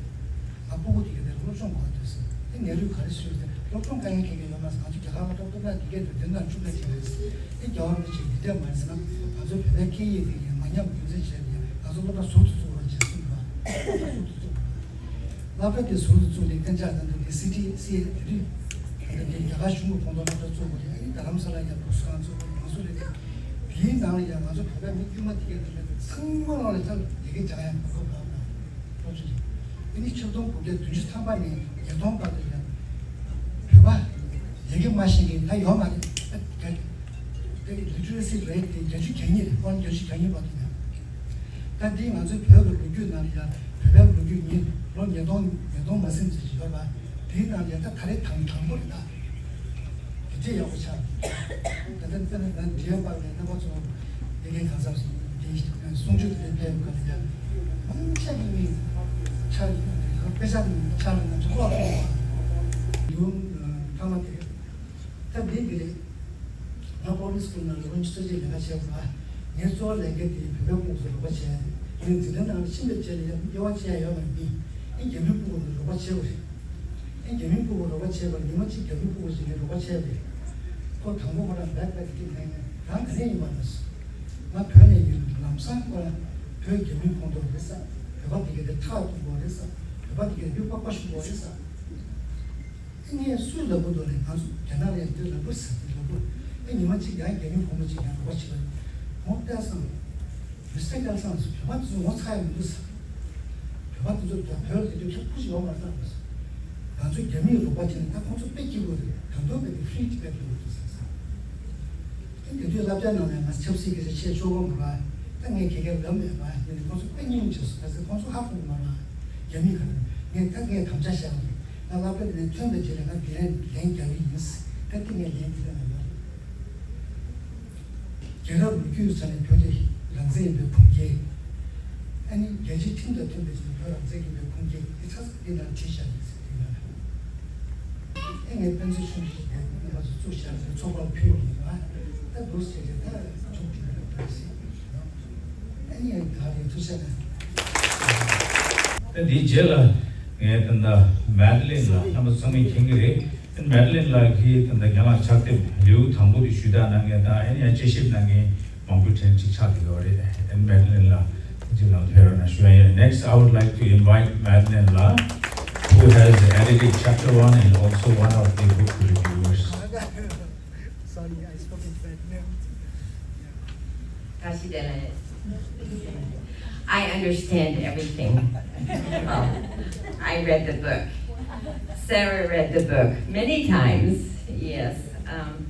ང་སྤུ་གུ་དེ་ག་དེར་སློབ་སྦྱོང་དགོས་འདུག་ཟེར། དེ་ནེ་རུས་ག་རེ་ཞུས་ཟེར། སློབ་སྦྱོང་དཀའ་ངལ་འཕྲད་མཁན་ཡོད་མ་རེད། ང་ཚོ་རྒྱ་གར་ལ་ཏོག་ཏོག་ཙམ་དེ་གས་འདུག་དེ་འདྲ་ཆུང་དྲགས་ཅིག་རེད་ཟེར། དེ་རྒྱལ་བ་རིན་པོ་ཆེས་འདི་འདྲས་མ་རེད་ཟེར་ན། ང་ཚོ་བོད་པའི་སྐད་ཡིག་དེ་ཡང་མ་ཉམས་རྒྱུན་འཛིན་བྱས་ཏེ་ང་ཚོ་སློབ་གྲྭ་ཟུར་དུ་བཙུགས་རོགས་བྱས་གསུངས་འདུག་ཨ། སློབ་གྲྭ་ཟུར་དུ་བཙུགས་པ་རེད། སློབ་གྲྭ་དེ་ཟུར་དུ་བཙུགས་ནས་གཏན་འཇགས་གནང་འདུག་དེ་སི་ཊི་སི་ཨེ་དེ་དུས་ད་ལྟ་འདི་རྒྱ་གར་གཞུང་གི་ཁོངས་གཏོགས་སློབ་གྲྭ་བཙུགས་པ་རེད། ཨ་ནི་རྡ་རམ་ས་ལ་ཡང་བུ་སུ་ཁང་བཙུགས་པ་རེད། ང་ཚོ་རེད། དེའི་ནང་ལ་ཡང་ང་ཚོ་བོད་པའི་མི་དཀྱུས་མ་དེ་གས་དེ་ཚང་མ་ལོག་ལ་ད་ཡི་གེ་སྦྱང་ཡ་གོ་སྐབས་རག་ན་སློབ་གསོ་ཡིན། ཨ་ནི་ཆིག་སྟོང་དགུ་བརྒྱ་བདུན་ཅུ་ཐམ་པ་ནས་ཉིས་སྟོང་བར་དུ་ཡང་བོད་པ་ཡི་གེ་མ་ཤེས་མཁན་ད་ཡོད་མ་རེད། ད་ག་དེ་ལི་ཊི་རེ་སི་རེ་ཊི་དེ་བརྒྱད་ཅུ་གྱ་གཉིས་རེད། ཨོན་བརྒྱད་ཅུ་གྱ་གཉིས་བར་དུ་ཡང་། ད་འདི་ང་ཚོའི་བོད་ཀྱི་ལོ་རྒྱུས་ནང་ལ་ཡང་བོད་པའི་ལོ་རྒྱུས་ཉིས་ལོ་ཉིས་སྟོང་ཉིས་སྟོང་མ་ཟིན་ཙམ་ཞིག་ཡོད་པ། དེའི་ནང་ལ་ཡང་ད་ག་རེ་དང་དྲང་པོ་རེད་ད། དེ་འདྲས་ཡག་པོ་ཆགས། ད་ལྟ་དཔེར་ན་ང་འབྲེལ་ཡོད་པ་ལ་རྣམ་པ་ཚོ་ཡི་གེ་གང་ཟག་ཞིག་འདི་གསུང་ཆོས་དེ་འདྲས་སྤེལ་བ་ལ་ཡང་མང་ཆེ་གི་མི་ཆ་དཔེ་ཆ་ནང་ཆ་ལ་ང་ཚོ་ཀློག་ཐུབ་པ་ཡོང་ཐ་མ་དེ། ད་འདི་འདི་རེད། ང་པོ་ལི་སི་སྐུལ་ནང་ལོ་ཉི་ཤུ་རྩ་གཅིག་ལས་ཀ་བྱས་པ། ངའི་གཙོ་བོ་ལས་འགན་དེ་བོད་པའི་སྤུ་གུ་ཚོར་རོགས་པ་བྱས། ངས་འཛིན་གྲྭ་ནང་ལ་ཕྱིན་པའི་རྗེས་ལ་ཡང་དབྱེ་བ་ཕྱེ་ཡ་ཡོད་པ་ཡིན། ཨེ་རྒྱ་མིའི་སྤུ་གུ་ཚོར་རོགས་པ་བྱེད་དགོས་རེད། ཨེ་རྒྱ་མིའི་སྤུ་གུ་རོགས་པ་བྱེད་པར་ཉི་མ་གཅིག་རྒྱ་མིའི་སྤུ་གུ་ཞིག་ངས་རོགས་པ་བྱས་པས། ཁོ་དང་པོ་ཁོ་རང་བེག་པེག་གི་ནང་ནས་རང་ག་ནས་ཡིན་པ་ལ། ང་བོད་ནས་ཡིན། ལམ་སང་ཁོ་རང་བོད་རྒྱ་མིའི་ཁོངས་གཏོགས་རེད་ས། བོད་པ་དེ་གས་དེ་ཁྲག་འཐུང་དགོས་རེད་ས། བོད་པ་དེ་གས་ལུས་པགས་པ་བཤུ་དགོས་རེད་ས། ངས་སུའི་ལག་པ་ཐོག་ནས་ང་ཚོ་རྒྱ་ནག་ལ་ཡང་འདིར་ལག་པ་ཟེར་ཏེ་ལག་པ། ཨེ་ཉི་མ་གཅིག་ཡང་རྒྱ་མི་བུ་མོ་གཅིག་ཡང་རོགས་པ་བྱེད་པ། ཁོང་སྐལ་བཟང་། མི་སེར་སྐལ་བཟང་ཟེར། བོད་པ་དེ་ཚོ་ངོ་ཚ་ཡ་མི་འདུག་ཟེར། བོད་པ་དེ་ཚོ་རྒྱ་བོད་ལ་དེ་དུས་ཁྱབ་ཁུ་ཞིག་ཡོང་མ་རེད་ཟེར། ང་ཚོ་རྒྱ་མིས་རོགས་པ་བྱས་ནས་ད་ཁོང་ཚོ་དཔེ་སྐྱིད་པོ་རེད། ད་དུང་དཔེ་དེ་ཧྥི་རི་ཊི་བེད་ཡོང་གི་འདུག་ཟེར། ཨེ་དེ་དུས་བསླབ་བྱ་ནང་ནས་ང་ཚོ་ཆབ་སྲིད་སྐད་ཆ་བཤད་ཆོག་གི་མ་རེད། ད་ངས་ཁྱེད་ཀྱི་ལབ་མེད་པ་ཡིན་ནས་ཁོང་ཚོ་དཔེ་སྙིང་རྗེ་སོང་། གལ་སྲིད་ཁོང་ཚོ་ཧ་གོ་གི་མ་རེད། རྒྱ་མི་ག་རེ་ངས་ད་ངས་དམ་བཅའ་བཞག་ཡོད། ང་བསླབ་བྱ་དེ་ནས་ཐོན་པའི་རྗེས་ལ་ང་དེ་རིང་ལན་རྒྱག་གི་ཡིན། ད་དེ་ངས་ལན་དེ་ལ་ང་ཡོད། རྒྱལ་རབས་ལོ་རྒྱུས་ས་ནས་བོད་དེ་རང་བཙན་ཡིན་པའི་ཁུངས་སྐྱེལ། ཨ་ནི་རྒྱལ་སྤྱིའི་ཁྲིམས་དང་མཐུན་པའི་ཆེད་དུ་བོད་རང་བཙན་ཡིན་པའི་ཁུངས་སྐྱེལ་དེ་ཚ་ཚ་འདི་ལ་བྲིས་བཞག་ཡིན་ཟེར་དེ་ལ། ཨེ་ངས་དཔེ་མཛོད་ཆུང་ཆུང་ཞིག་དེ་ནས་ང་ཚོ་བཙུགས་བཞག་ནས་ཚོགས་པར་ཕུལ་ཡོང་བ། ད་འདུག་ཟེར་ཏེ་ད་མཇུག་དེ་ལ་ད་ཟེར། ཨ་ནི་ཡང་ད་རེ་ཐུགས་རྗེ་ཆེ། ད་འདིའི་རྗེས་ལ་ངས་ད་ལྟ་མེ་ཌི་ལིན་ལགས་རྣམ་པ་ཚང་མས་མཁྱེན་གྱི་རེད། ཨ་ནི་མེ་ཌི་ལིན་ལགས་ཀྱིས་ད་ལྟ་རྒན་ལགས་ཕྱག་དེབ་ལེའུ་དང་པོ་དེ་ཞུས་དག་གནང་མཁན་དང་ཨ་ནི་ཡང་དཔྱད་ཞིབ་གནང་མཁན་མང་པོ་དྲན་གཅིག་ཆགས་ཀྱི་ཡོད་རེད། ཨ་ནི་མེ་ཌི་ལིན་ལགས་ཁྱེད་རང་ཕེབས་རོགས་གནང་ཞུ་ཡ་ཡིན། Next, I would like to invite Madeline ལགས། Who has edited chapter one and also one of the book reviewers. Sorry, I spoke in bad name. I understand everything. Oh, I read the book. Sarah read the book many times, yes. Um,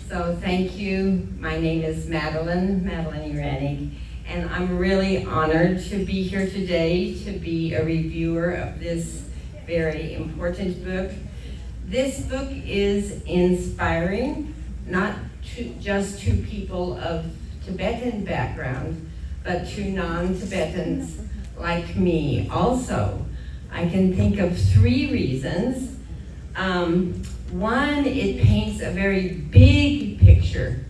so thank you. My name is Madeline, Madeline Iranig, and I'm really honored to be here today to be a reviewer of this very important book. This book is inspiring, not to, just to people of Tibetan background, but to non Tibetans like me also. I can think of three reasons. Um, one, it paints a very big picture,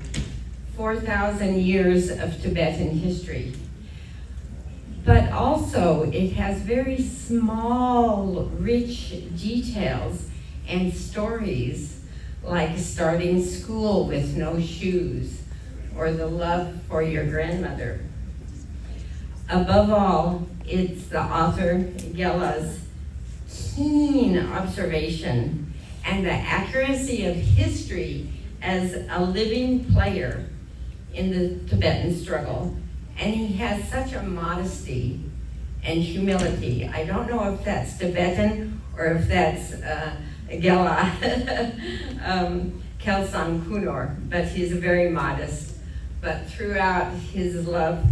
four thousand years of Tibetan history. But also, it has very small, rich details and stories like starting school with no shoes or the love for your grandmother. Above all, it's the author Gela's keen observation and the accuracy of history as a living player in the Tibetan struggle. And he has such a modesty and humility. I don't know if that's Tibetan or if that's uh, Gela um, Kelsang Kunor, but he's very modest. But throughout, his love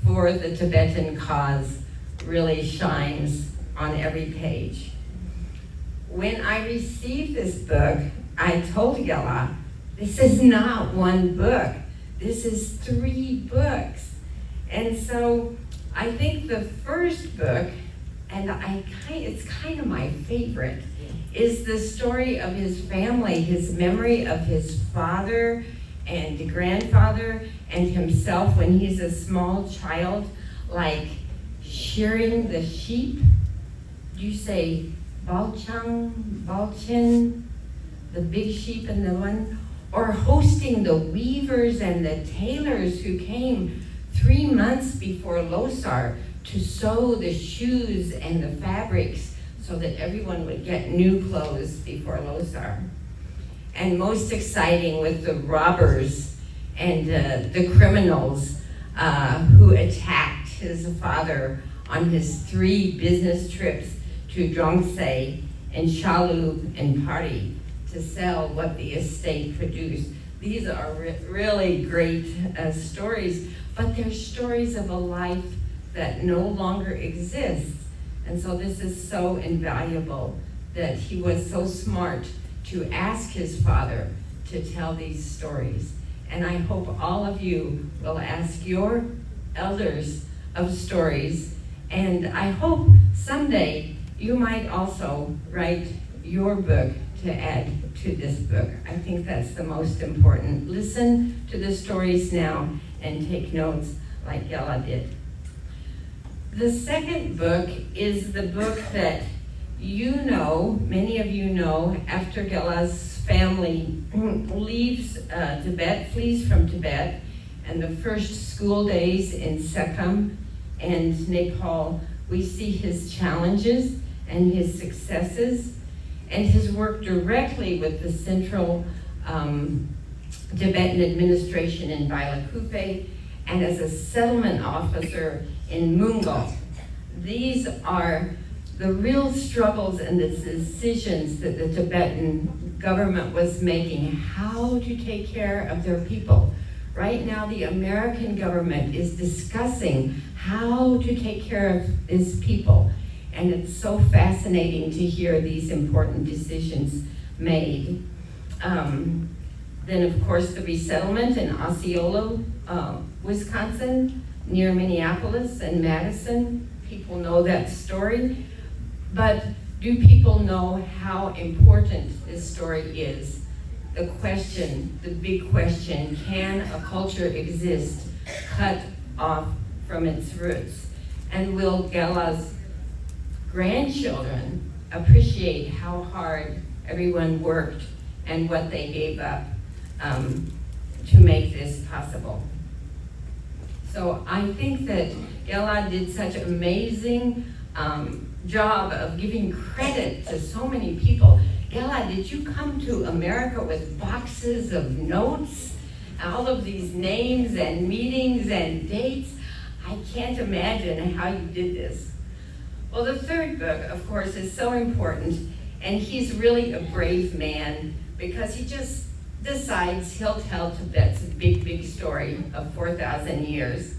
for the Tibetan cause really shines on every page. When I received this book, I told Gela, "This is not one book. This is three books." And so I think the first book, and I kind, it's kind of my favorite, is the story of his family, his memory of his father and grandfather and himself when he's a small child, like shearing the sheep. Do you say balchang, balchen, the big sheep and the one, or hosting the weavers and the tailors who came three months before Losar to sew the shoes and the fabrics so that everyone would get new clothes before Losar? And most exciting with the robbers and uh, the criminals uh, who attacked his father on his three business trips to Drongse and Shalu and Pari to sell what the estate produced. These are re- really great uh, stories, but they're stories of a life that no longer exists. And so this is so invaluable that he was so smart to ask his father to tell these stories. And I hope all of you will ask your elders of stories. And I hope someday you might also write your book to add to this book. I think that's the most important. Listen to the stories now and take notes like Gela did. The second book is the book that you know, many of you know, after Gela's family leaves uh, Tibet, flees from Tibet, and the first school days in Sekham and Nepal, we see his challenges and his successes and his work directly with the central um, Tibetan administration in Bailakupe and as a settlement officer in Mungo. These are the real struggles and the decisions that the Tibetan government was making, how to take care of their people. Right now, the American government is discussing how to take care of these people. And it's so fascinating to hear these important decisions made. Um, then, of course, the resettlement in Osceola, uh, Wisconsin, near Minneapolis and Madison. People know that story. But do people know how important this story is? The question, the big question, can a culture exist cut off from its roots? And will Gela's grandchildren appreciate how hard everyone worked and what they gave up um, to make this possible? So I think that Gela did such amazing um, job of giving credit to so many people. Gela, did you come to America with boxes of notes, all of these names and meetings and dates? I can't imagine how you did this. Well, the third book, of course, is so important, and he's really a brave man because he just decides he'll tell Tibet's big, big story of four thousand years.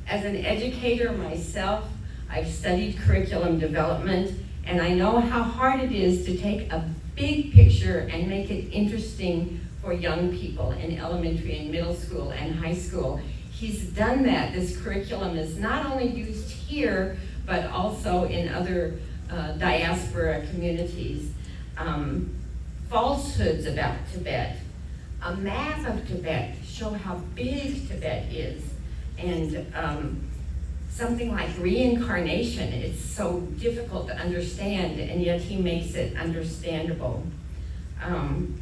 As an educator myself, I've studied curriculum development, and I know how hard it is to take a big picture and make it interesting for young people in elementary and middle school and high school. He's done that. This curriculum is not only used here, but also in other uh, diaspora communities. Um, falsehoods about Tibet, a map of Tibet, show how big Tibet is, and um, something like reincarnation. It's so difficult to understand, and yet he makes it understandable. Um,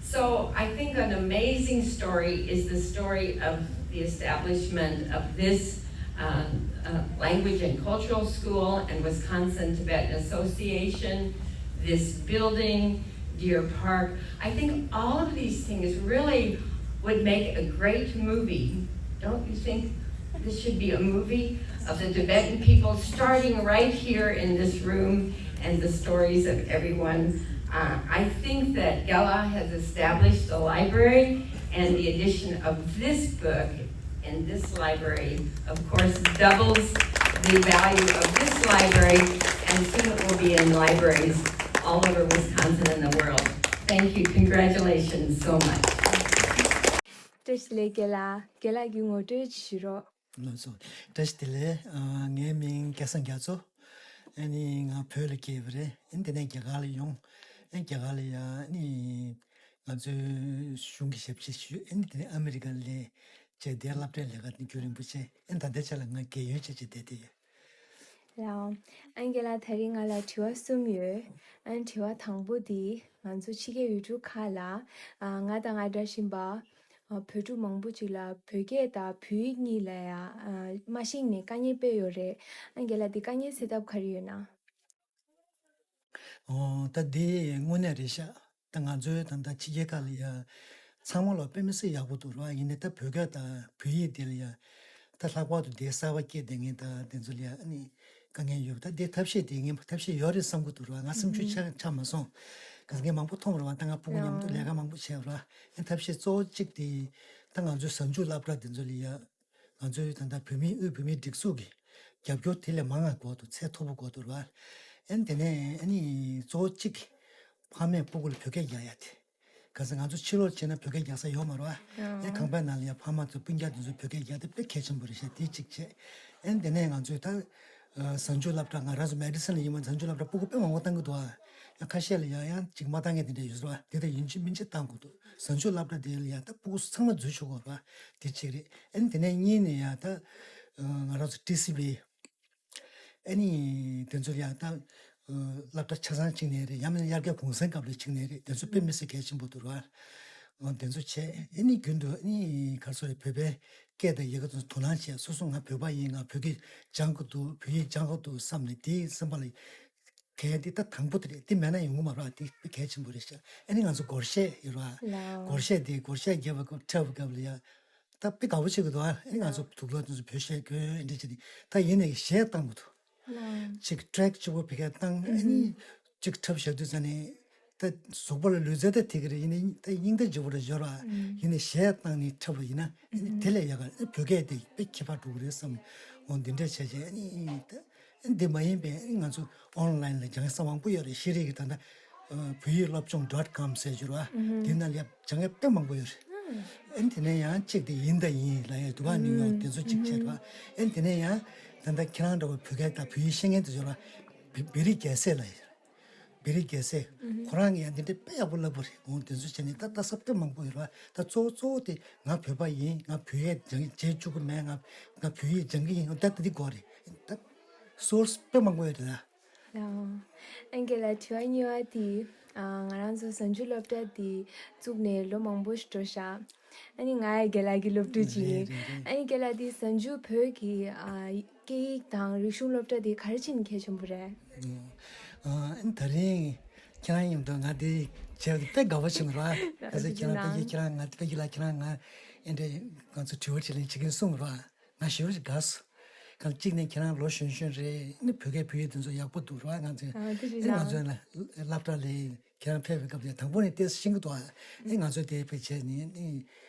so I think an amazing story is the story of the establishment of this uh, uh, Language and Cultural School and Wisconsin Tibetan Association, this building, Deer Park. I think all of these things really would make a great movie. Don't you think this should be a movie of the Tibetan people starting right here in this room and the stories of everyone? Uh, I think that Gela has established the library, and the addition of this book in this library, of course, doubles the value of this library, and soon it will be in libraries all over Wisconsin and the world. Thank you. Congratulations so much. བཀྲ་ཤིས་བདེ་ལེགས། རྒན་ལགས། རྒན་ལགས་ཀྱི་ངོ་སྤྲོད་ཅིག་ཞུ་རོགས། ལགས་སོ། བཀྲ་ཤིས་བདེ་ལེགས། ཨ། ངའི་མིང་སྐལ་བཟང་རྒྱ་མཚོ། ཨ་ནི་ང་བོད་ལ་སྐྱེས་པ་རེད། ཨ་ནི་དེ་ནས་རྒྱ་གར་ལ་ཡོང་། ཨ་ནི་རྒྱ་གར་ལ་ཡ་ཨ་ནི་ང་ཚོའི་གཞུང་གི་ཞབས་ཕྱི་ཞུས། ཨ་ནི་དེ་ནས་ཨ་མི་རི་ཀ་ལ་སླེབས་བྱས་དེར་སློབ་གྲྭའི་ལས་ཀ་དེ་རྒྱུན་རིང་པོ་བྱས། ཨ་ནི་ད་ལྟའི་ཆ་ལ་ང་རྒས་ཡོལ་བྱས་བྱས་བསྡད་དེ་ཡོད། ལགས། ཨ་ནི་རྒན་ལགས། དེ་རིང་ང་ལ་དྲི་བ་གསུམ་ཡོད། ཨ་ནི་དྲི་བ་དང་པོ་དེ་ང་ཚོ་ཕྱི་རྒྱལ་ཡུལ་གྲུ་ཁག་ལ། ཨ། ང་དང་ང་འདྲ་བཞིན་པ། ཨ། བོད་ཕྲུག་མང་པོ་ཅིག་ལ་བོད་སྐད་དང་བོད་ཡིག་གཉིས་ལ་ཡ། ཨ། མ་ཤེས་ནས་དཀའ་ངལ་དཔེ་ཡོད་རེད། ཨ་ནི་རྒན་ལགས། འདི་དཀའ་ངལ་སེལ་ཐབས་ག་རེ་ཡོད་ན། ཨོ། ད་འདི་དངོས་གནས་རེད་ཤག་ད་ང་ཚོའི་ད་ལྟ་ཕྱི་རྒྱལ་ཁག་ལ་ཡ་ཚང་མ་ལ་དཔེ་མི་སྲིད་ཡག་པོ་འདུག་ར། ཡིན་ནའི་ད་བོད་སྐད་དང་བོད་ཡིག་དེ་ལ་ཡ། ད་ལྷག་པར་དུ་དེ་གསར་པ་སྐྱེས་བསྡད་མཁན་དང་དེ་ཚོ་ལ་ཡ་ཨ་ནི་དཀའ་ངལ་ཡོད་པ། ད་དེ་ཐབས་ཤེས་དེ་ངས་ཐབས་ཤེས་ཡོད་རེད་བསམ་གྱི་འདུག་ར། ང་སེམས་ཤུགས་ཆག་ཆག་མ་སོང་། ག་ས་ངས་མང་པོ་མཐོང་ར་བ། ད་ང་སྤུ་གུ་མཉམ་དུ་ལས་ཀ་མང་པོ་བྱས་ར། ཨ་ནི་ཐབས་ཤེས་གཙོ་བོ་གཅིག་དེ་ད་ང་ཚོའི་གཟའ་མཇུག་སློབ་གྲྭ་དེ་ཚོ་ལ་ཡ། ང་ཚོའི་ད་ལྟ་བོད་མིའི་དབུས་བོད་མིའི་སྒྲིག་འཛུགས་ཀྱི་རྒྱབ་སྐྱོར་དེ་ལས་མང་ང་དགོས་འདུག་ཚད་མཐོ་པོ་དགོས་འདུག་ར། ཨ་ནི་དེ་ནས་ཨ་ནི་གཙོ་བོ་གཅིག་ཕ་མས་སྤུ་གུ་ལ་བོད་སྐད་རྒྱག་ཡ་དེ། ག་ས་ང་ཚོ་ཕྱི་ལོགས་ཕྱིན་ན་བོད་སྐད་རྒྱག་ས་ཡོད་མ་རེད་བ། ཨ་ནི་ཁང་པའི་ནང་ལ་ཡ་ཕ་མ་ཚོ་སྤུན་ཀྱག་དེ་ཚོ་བོད་སྐད་རྒྱག་དེ་དཔེ་གལ་ཆེན་པོ་རེད་ཤག་དེ་གཅིག་བྱས། ཨ་ནི་དེ་ནས་ང་ཚོས་ད་གཟའ་མཇུག་སློབ་གྲྭ། ང་རང་ཚོ་མེ་ཌི་སན་ལ་ཡིན་པ། གཟའ་མཇུག་སློབ་གྲྭ་སྤུ་གུ་དཔེ་མང་པོ་བཏང་གི་འདུག་ཨ། ཡང་ཁ་ཤས་ལ་ཡང་ཡང་ཅིག་མ་བཏང་མཁན་དེ་འདྲ་ཡོད་རེད་བ། དེ་ད་ཡིན་གཅིག་མིན་གཅིག་བཏང་དགོས་འདུག་གཟའ་མཇུག་སློབ་གྲྭ་དེ་ལ་ཡང་ད་སྤུ་གུ་ཚང་མ་འཛུལ་ཆོག་གི་རེད་བ། དེ་གཅིག་རེད། ཨ་ནི་དེ་ནས་གཉིས་ནས་ཡང་ད་ང་རང་ཚོ་ཊི་སི་བི། ཨ་ནི་དེ་ཚོ་ཡང་ད་སློབ་གྲྭ་ཆ་ཚང་གཅིག་ནས་རེད། ཡང་མིན་ན་དབྱར་ཁའི་གུང་སེང་སྐབས་ལ་གཅིག་ནས་རེད། དེ་ཚོ་དཔེ་མི་སྲིད་གལ་ཆེན་པོ་འདུག་རེད་བ། དེ་ཚོ་བྱས། ཨ་ནི་རྒྱུན་དུ་ཨ་ནི་ག་རེ་ཟེར་རེད། བོད་པའི་སྐད་དང་ཡི་གེ་དང་དོ་སྣང་བྱས། སོ་སོ་ང་བོད་པ་ཡིན། ང་བོད་སྐད་སྦྱང་དགོས་འདུག་བོད་ཡིག་སྦྱང་དགོས་འདུག་བསམ་ནས་དེ་སེམས་པ་ལ་གལ་དེ་ད་དང་པོ་དེ་རེད། དེ་མེད་ན་ཡོང་གི་མ་རེད། དེ་དཔེ་གལ་ཆེན་པོ་རེད་ཤག་ཨ་ནི་ང་ཚོ་སྒོར་གཞས་ཡོད་རེད་བ། ལའོ། སྒོར་གཞས་དེ། སྒོར་གཞས་རྒྱབ་པ་སྐབས། འཁྲབ་པའི་སྐབས་ལ་ཡ་ད་དཔེ་དགའ་པོ་བྱེད་ཀྱི་འདུག་ཨ་ནི་ང་ཚོ་དུག་ལོག་དེ་ཚོ་བོད་གཞས་གོན། འདི་བྱས་ཏེ་ད་ཡིན་ནའི་གཞས་བཏང་གི་འདུག་ལའོ། ཅིག་ཊེག་གཅིག་པོ་བོད་སྐད་བཏང་། ཨ་ནི་ཅིག་འཁྲབ་བཞག་དུས་ཙ་ནས་ད་གཟུགས་པོ་ལ་ལུས་རྩལ་ད་དེ་ག་རེ་ཡིན་ནའི་ད་སྙིང་ད་ལྗིད་པོ་རེད་ཤག་ར། ཡིན་ནའི་གཞས་བཏང་ནས་འཁྲབ་པ་ཡིན་ན་ཨ་ནི་དེ་ལས་ཡག་ག་བོད་སྐད་དེ་དཔེ་ཁྱད་པར་འགྲོ་གི་རེད་བསམ། འོ་འདི་འདྲ་བྱས་བྱས། ཨ་ནི་ད། འདི་མ་ཡིན་པའི་ང་ཚོ་ཨོན་ལའིན་ལ་སྦྱང་ས་མང་པོ་ཡོད་རེད། ཤེས་རིག་གི་ད་ལྟ་བོད་ཡིག་སློབ་སྦྱོང་ཌོཊ་ཀོམ་ཟེར་གྱི་རེད་བ། དེ་ནང་ལ་ཡ་སྦྱང་ཡ་དཔེ་མང་པོ་ཡོད་རེད། ཨ་ནི་དེ་ནས་ཡང་གཅིག་དེ་ཡིན་དང་ཡིན་ལབ་ཡ་འདུག་བ། ནིའུ་ཡོག་དེ་ཚོ་གཅིག་བྱས་རེད་བ། ཨ་ནི་དེ་ནས་ཡང་ད་ལྟ་ཁྱེད་རང་འདྲ་བོ་བོད་སྐད་དང་བོད་ཡིག་ཤེས་མཁན་དེ་ཚོ་རེད་བ། བི་བི་རི་རྒྱལ་སྲས་ལབ་ཡ། བི་རི་རྒྱལ་སྲས། ཁོ་རང་གིས་ཡང་འདི་འདྲ་དཔེ་ཡག་པོ་ལབ་པ་རེད། འོ་དེ་ཚོ་བྱས་ནས་ད་ལྟ་ས་དཔེ་མང་པོ་ཡོད་རེད་བ། ད་གཙོ་བོ་གཙོ་བོ་དེ་ང་བོད་པ་ཡིན། ང་བོད་ཡིག་སྦྱང་བྱེད་བཅུག་གི་མེད། ང་ང་བོད་ཡིག་སྦྱང་གི་ཡིན། ད་ད་འདི་དགོས་རེད། ད་སོར་སི་དཔེ་མང་པོ་ཡོད་རེད་ད། ལའོ། ཨ་ནི་རྒན་ལགས། དྲི་བ་གཉིས་པ་དེ། ཨ། ང་རང་ཚོ་གཟའ་མཇུག་སློབ་གྲྭ་དེ་བཙུགས་ནས་ལོ་མང་པོ་ཞིག་འགྲོ་ཤག་ཨ་ནི་ང་ཡང་རྒན་ལགས་ཀྱི་སློབ་ཕྲུག་ཅིག་ཡིན། རེད་རེད་རེད། ཨ་ནི་རྒན་ལགས། དེ་གཟའ་མཇུག་བོད་ཀྱི། ཨ། རྒྱལ་ སྐད་ཡིག་དང་རིག་གཞུང་སློབ་གྲྭ་དེ་ག་རེ་བྱས་ནས་གལ་ཆེན་པོ་རེད། ཨ་ནི་ད་རིང་ཁྱེད་རང་མཉམ་དུ་ང་དེ་བྱས་པ་དེ་དཔེ་དགའ་པོ་བྱུང་ར། ག་ཚོད་ཁྱེད་རང་དཔེ་ཁྱེད་རང་ང་དཔེ་ཁྱེད་ལ་ཁྱེད་རང་ང་ཨེ་འདྲས་ང་ཚོ་དྲི་བ་དྲིས་ལན་བྱེད་ཀྱིན་གསུངས་ར། ང་ཞེ་པོ་ཅིག་དགའ་སོང་། གང་གཅིག་ནས་ཁྱེད་རང་ལོ་གཞོན་གཞོན་རེད། ཨ་ནི་བོད་སྐད་བོད་ཡིག་དེ་ཚོ་ཡག་པོ་འདུག་ར། ང་ཚོས་ཨ་ནི་ང་ཚོའི་སློབ་གྲྭ་ལ་ཁྱེད་རང་ཕེབས་པའི་སྐབས་དེ་དང་པོ་ནས་ཏོག་ཙམ་ཤེས་ཀྱི་འདུག་ཨ་ནི་ང་ཚོས་དེ་དཔེ་བྱས་ནས་ཨ་ནི་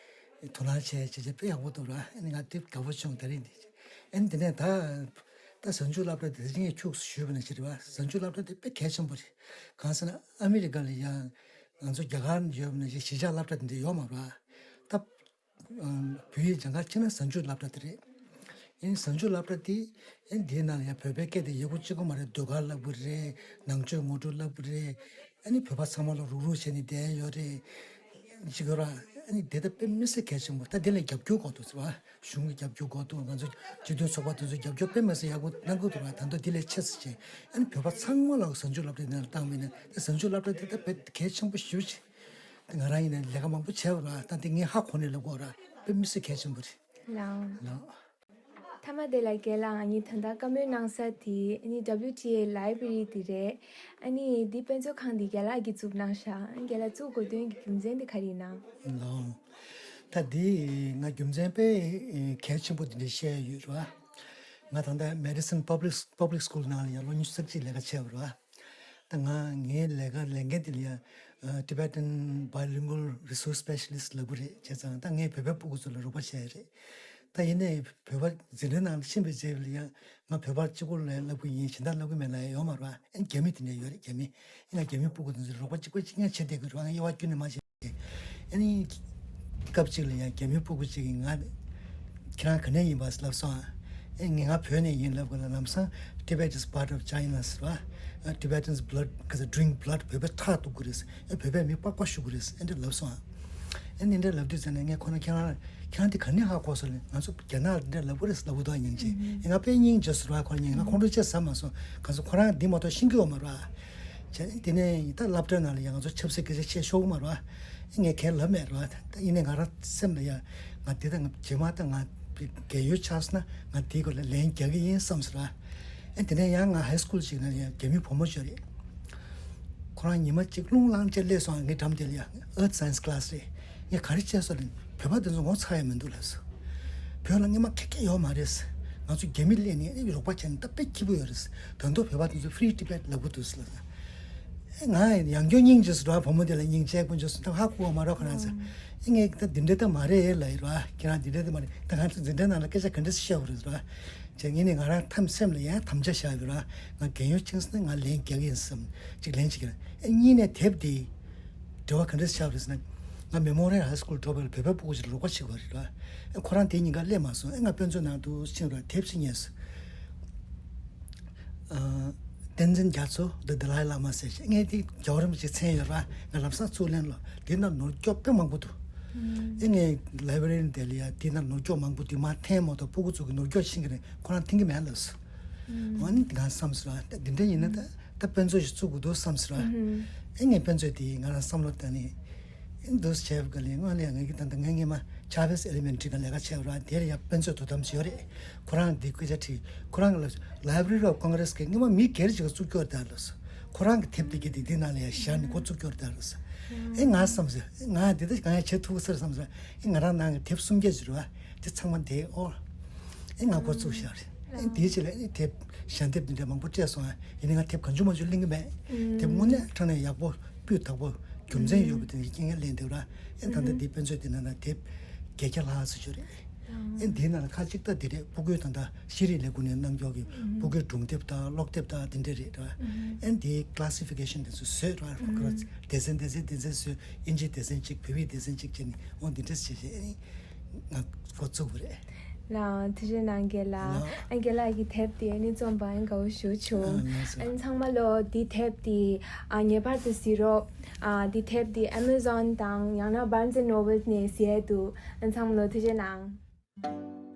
དོ་སྣང་བྱས་བྱས་བྱས་དཔེ་ཡག་པོ་འདུག་ར། ཨ་ནི་ང་དེ་དགའ་པོ་བྱུང་། ད་རིང་འདི་ཨ་ནི་དེ་ནས་ད་ད་གཟའ་མཇུག་སློབ་གྲྭ་དེ་ངས་ཁྱུག་ཞུས་པ་ནང་བཞིན་རེད་བ། གཟའ་མཇུག་སློབ་གྲྭ་དེ་དཔེ་གལ་ཆེན་པོ་རེད། གང་ཟེར་ན་ཨ་མི་རི་ཀ་ལ་ཡང་ང་ཚོ་རྒྱ་གར་ཡོད་པ་ནང་བཞིན་གཞིས་ཆགས་སློབ་གྲྭ་དེ་འདྲ་ཡོད་མ་རེད་བ། ད་བོད་ཡིག་སྦྱང་ག་ཕྱིན་ན་གཟའ་མཇུག་སློབ་གྲྭ་དེ་རེད། ཨེ་གཟའ་མཇུག་སློབ་གྲྭ་དེ་ཨེ་འདིའི་ནང་ལ་ཡང་བོད་པའི་སྐད་དེ་ཡག་པོ་གཅིག་པོ་མ་རེད། ཟློས་གར་བསླབ་ཀྱི་རེད། ནང་ཆོས་ངོ་སྤྲོད་བསླབ་ཀྱི་རེད། ཨ་ནི་བོད་པ་ཚང་མ་ལ་རུག་རུག་བྱས་ནས་བསྡད་ཡོད་རེད། ཅིག་ཡོད་ར། ཨ་ནི་དེ་ལྟ་དཔེ་མི་སྲིད་གལ་ཆེན་པོ། ད་དེ་ལ་རྒྱབ་སྐྱོར་དགོས་འདུག་ཟེར་བ། གཞུང་གི་རྒྱབ་སྐྱོར་དགོས་འདུག་ང་ཚོ་སྤྱི་མཐུན་ཚོགས་པ་དེ་ཚོ་རྒྱབ་སྐྱོར་དཔེ་མི་སྲིད་ཡག་པོ་གནང་གི་འདུག་ར། ད་དུང་དེ་ལས་ཆེ་ཙམ་བྱས་ཨ་ནི་བོད་པ་ཚང་མ་ལ་གཟའ་མཇུག་སློབ་གྲྭ་དེ་ནང་ལ་བཏང་བ་ཡིན་ན་ད་གཟའ་མཇུག་སློབ་གྲྭ་དེ་ད་དཔེ་གལ་ཆེན་པོ་ཞེ་པོ་ཅིག་ང་རང་ཡིན་ན་ལས་ཀ་མང་པོ་བྱས་པ་ར། ད་དེ་ངས་ཧ་གོ་ནས་ལབ་དགོས་ར། དཔེ་མི་སྲིད་གལ་ཆེན་པོ་རེད། ལགས། ལགས། མཐའ་མ་དེ་ལ་རྒན་ལགས་ང་གཉིས་ད་ལྟ་བཀའ་མོལ་གནང་ས་དེ་ཨ་ནི་W T A library དེ་རེད། ཨ་ནི་འདི་དཔེ་མཛོད་ཁང་འདི་རྒན་ལགས་ཀྱིས་བཙུགས་གནང་ཤག་ཨ་ནི་རྒན་ལགས་བཙུགས་དགོས་དོན་གྱི་རྒྱུ་མཚན་དེ་ག་རེ་ཡིན་ན། ལགས། ད་འདི་ང་རྒྱུ་མཚན་དཔེ་གལ་ཆེན་པོ་འདི་འདྲ་བཤད་ཡོད་ར། ང་ད་ལྟ་Madison Public Public School ནང་ལ་ཡང་ལོ་ཉི་ཤུ་རྩ་གཅིག་ལས་ཀ་བྱས་པ་ར། ད་ང་ངའི་ལས་ཀ་ལས་འགན་དེ་ལ་ཡང་Tibetan Bilingual Resource Specialist ལབ་ཀྱི་རེད། བྱས་ཙང་ད་ངས་བོད་པའི་སྤུ་གུ་ཚོ་ལ་རོགས་པ་བྱས་རེད། ད་ཡིན་ནའི་བོད་པ་འཛིན་གྲྭའི་ནང་ལ་ཕྱིན་པའི་རྗེས་ལ་ཡང་ང་བོད་པ་གཅིག་པོ་ལ་བསླབ་ཀྱི་ཡིན། གཞན་དག་བསླབ་ཀྱི་མེད་ལབ་ཡ་ཡོད་མ་རེད་བ། ཨ་ནི་རྒྱ་མི་དེ་འདྲ་ཡོད་རེད། རྒྱ་མི་ཡིན་ན་རྒྱ་མི་སྤུ་གུ་དེ་ཚོ་རོགས་པ་གཅིག་པ་གཅིག་རྐྱང་བྱེད་བསྡད་ཀྱི་རེད་བ། ང་དབྱེ་བ་ཁྱོན་ནས་མ་བྱེད། ཨ་ནི་སྐབས་གཅིག་ལ་ཡང་རྒྱ་མི་སྤུ་གུ་གཅིག་གིས་ང་ཁྱེད་རང་ག་ནས་ཡིན་པ་ལབ་སོང་ཨ། ཨེ་ངས་ང་བོད་ནས་ཡིན་ལབ་གི་ལ། ལམ་སང་Tibet is part of China ཟེར་བ། Tibetans blood ག་ས་drink blood བོད་པའི་ཁྲག་འཐུང་གི་རེད། ཨེ་བོད་པས་མི་ལྐོག་ལྐོག་ཞུ་གི་རེད། ཨེ་འདྲ་ལབ་སོང་ཨ། ཨེ་འདི་འདྲ་ལབ་དུས་ཙམ་ནས་ངས་ཁོ་ན་ཁྱེད་རང་ཁྱེད་རང་འདི་ག་ནས་ཧ་གོ་སོང་ལབ། ང་ཚོ་རྒྱ་ནག་ལ་འདི་འདྲ་ལབ་གི་རེད་ལབ་གི་འདུག་སྙིང་རྗེ། ཨེ་ང་དཔེ་སྙིང་རྗེ་ཟེར་བ། ཁོ་རང་ཉིན་ང་ཁོང་ཁྲོ་ཆེ་ཟ་མ་སོང་། ག་ཚོད་ཁོ་རང་འདི་མ་གཏོགས་ཤེས་ཀྱི་ཡོད་མ་རེད་བ། བྱས་ནས་དེ་ནས་ད་སློབ་གྲྭའི་ནང་ལ་ཡང་ང་ཚོ་ཆབ་སྲིད་སྐད་ཆ་བཤད་ཆོག་གི་མ་རེད་བ། ངས་གང་ལབ་མེད་རེད་བ། ད་ཡིན་ནའི་ང་རང་སེམས་ལ་ཡང་ང་འདི་ད་ང་རྗེས་མ་ད་ང་རྒས་ཡོལ་ཆགས་སོང་ན་ང་འདིའི་སྐོར་ལ་ལན་རྒྱག་གི་ཡིན་བསམ་སོང་ར། ཨེ་དེ་ནས་ཡང་ང་ཧའི་སྐུལ་ཅིག་ན་ཡང་རྒྱ་མི་བུ་མོ་ཅིག་ཡོད་རེད། ཁོ་རང་ཉི་མ་གཅིག་རླུང་ལངས་བྱས་སླེབས་སོང་། ངའི་འགྲམ་དེ་ལ་ཡང་Earth Science Class རེད། ངས་ག་རེ་བྱས་སོང་ལབ་ན་བོད་པ་དེ་ཚོ་ངོ་ཚ་ཡ་མི་འདུག་ལབ་སོང་། བོད་ལ་སྔོན་མ་ཁེ་ཁེ་ཡོད་མ་རེད། ང་ཚོ་རྒྱ་མི་སླེབས་ནས་རོགས་པ་བྱས་ནས་ད་དཔེ་སྐྱིད་པོ་ཡོད་རེད། ད་དུང་བོད་པ་དེ་ཚོ་Free Tibet ལབ་གི་འདུག་ལབ་སོང་། ཨེ་ང་ཡང་སྐྱར་སྙིང་རྗེ་སོང་ར། བུ་མོ་དེ་ལ་སྙིང་རྗེ་དགོངས་རྗེས་སོང་། ད་ཧ་གོ་བ་མ་རེད་ཁོ་རང་ཚོ། ཨེ་ངས་ད་འདི་འདྲ་ད་མ་རེད་ལབ་ཡོད་ར། ཁྱེད་རང་འདི་འདྲ་ད་མ་རེད། ད་ང་ཚོ་འཛིན་གྲྭའི་ནང་ལ་སྐད་ཆ་ག་འདྲ་བཤད་དགོས་རེད་ར། བྱས་ངས་ནི་ང་རང་ཐམ་སེམས་ལ་ཡང་དམ་བཅའ་བཞག་ཡོད་ར། ང་རྒས་ཡོལ་ཕྱིན་སོང་ན་ང་ལན་རྒྱག་གི་ཡིན་བསམ། གཅིག་ལན་གཅིག་ར། ཨེ་གཉིས་ནས་དེབ་འདི་འབྲེལ་བ་ག་འདྲ་ཆགས་རེད་ཟེར་ན། ང་Memorial High School འགྲོ་བའི་བོད་པའི་སྤུ་གུ་ཞིག་ལ་རོགས་པ་བྱེད་དགོས་རེད་ར། ཨེ་ཁོ་རང་དེ་ཉིན་ཀ་སླེབས་མ་སོང་། ཨེ་ང་དཔེ་མཛོད་ནང་དུ་ཕྱིན་ར། དེབ་ཞིག་རྙེད་སོང་། ཨ། བསྟན་འཛིན་རྒྱ་མཚོ། The Dalai Lama ཟེར་ཞིག་ངས་དེ་རྒྱལ་བ་རིན་པོ་ཆེའི་མཚན་ཡོད་ར། ང་ལམ་སང་ཚུར་ལེན་ལོ། དེ་ན་ནོར་སྐྱོག་དཔེ་མང་པོ་འདུག་ཨེ་ངས་librarian དེ་ལ་ཡ་དེ་ན་ནོར་སྐྱོག་མང་པོ་འདུག་མར་འཐེན་མ་གཏོགས་སྤུ་གུ་ཚོ་གི་ནོར་སྐྱོག་ཤེས་ཀྱི་རེད། ཁོ་རང་འཐེན་གྱི་མེད་ལབ་སོང་། ཨ་ནི་ང་བསམ་སོང་ར། ད་འདི་འདྲ་ཡིན་ན་ད་ད་དཔེ་མཛོད་ཞིག་བཙུགས་དགོས་འདུག་བསམ་སོང་ར། ཨེ་ངས་དཔེ་མཛོད་དེ་ང་རང་བསམ་བློ་བཏང་ནས། འདུག་སེ་བྱས་པ་ལས་སྔོན་ལ་ང་གིས་ད་ལྟ་ང་སྔོན་མ་Chavez Elementary ག་ལས་ཀ་བྱས་པ་ར། དེར་ཡང་དཔེ་མཛོད་དོ་དམ་ཞིག་ཡོད་རེད། ཁོ་རང་འདི་སྐད་ཆ་དྲིས། ཁོ་རང་གི་Library of Congress གི་སྔོན་མ་མི་སྒེར་ཅིག་གིས་བཙུགས་ཀྱི་ཡོད་རེད་ད་ལབ་སོང་། ཁོ་རང་གི་དེབ་དེ་གི་དེ་དེ་ནང་ལ་ཡང་བཞག་ནས་འགོ་བཙུགས་ཀྱི་ཡོད་རེད་ད་ལབ་སོང་། ཨེ་ང་བསམ་སོང་། ང་འདི་ལྟ་ང་ཡང་བྱེད་ཐུབ་ས་རེད་བསམ་སོང་། ཨེ་ང་རང་ནང་གི་དེབ་སུམ་བརྒྱ་ཅིག་རེད་བ། དེ་ཚང་མ་འདི་ཨོ། ཨེ་ང་འགོ་བཙུགས་བཞག་རེད། ཨེ་དེའི་རྗེས་ལ་ཨེ་དེབ་ཞལ་འདེབས་འདི་འདྲ་མང་པོ་སྤྲད་སོང་ཨ། ཡིན་ནའི་ང་དེབ་གང་བྱུང་མང་བྱུང་ལེན་གྱི་མེད། དེབ་དངོས་གནས་དྲང་གནས་ཡག་པོ་སྤུས་དག་པོ་རྒྱུ་མཚན་ཡོད་པ་དེ་འདྲ་རྐྱང་རྐྱང་ལེན་འདུག་ར། ཨེ་ད་ལྟ་འདི་དཔེ་མཛོད་འདི་ནང་ན་དེབ་བརྒྱད་བརྒྱ་ལྷག་ཙམ་ཡོད་རེད། ཨེ་འདིའི་ནང་ལ་ཁག་ཅིག་ད་འདི་རེད། སྤུ་གུའི་ད་ལྟ་ཤེས་རིག་ལས་ཁུངས་ནས་གནང་ཀྱོག་གི་སྤུ་གུའི་སྒྲུང་དེབ་དང་ཀློག་དེབ་དང་འདི་འདྲ་རེད་ར། ཨེ་འདིའི་classification དེ་ཚོ་བཟོས་ར། སྡེ་ཚན་སྡེ་ཚན་སྡེ་ཚན་བཟོས། དབྱིན་ཇིའི་སྡེ་ཚན་གཅིག་བོད་པའི་སྡེ་ཚན་གཅིག་བྱས་ནས་འོ་འདི་འདྲ་བྱས་བྱས་ཨེ། ང་འགོ་བཙུགས་པ་རེད། ལགས་ཐུགས་རྗེ་གནང་རྒན་ལགས། ལགས། ཨ་རྒན་ལགས་ཀྱི་དེབ་དེ་ཨ་ནི་རྩོམ་པ་ཨ་ནི་དགའ་བོ་ཞེ་པོ་བྱུང་། ཨ་ལགས་སོ། ཨ་ནི་ཚང་མ་ལོ་འདི་དེབ་དེ་ཨ་ངེས་པར་དུ་གཟིགས་རོགས། ཨ་འདི་དེབ་དེ་Amazon དང་ཡང་ན་Barnes and Noble ནས་གཟིགས་འདུག་ཨ་ནི་ཚང་མ་ལོ་ཐུགས་རྗེ་གནང་།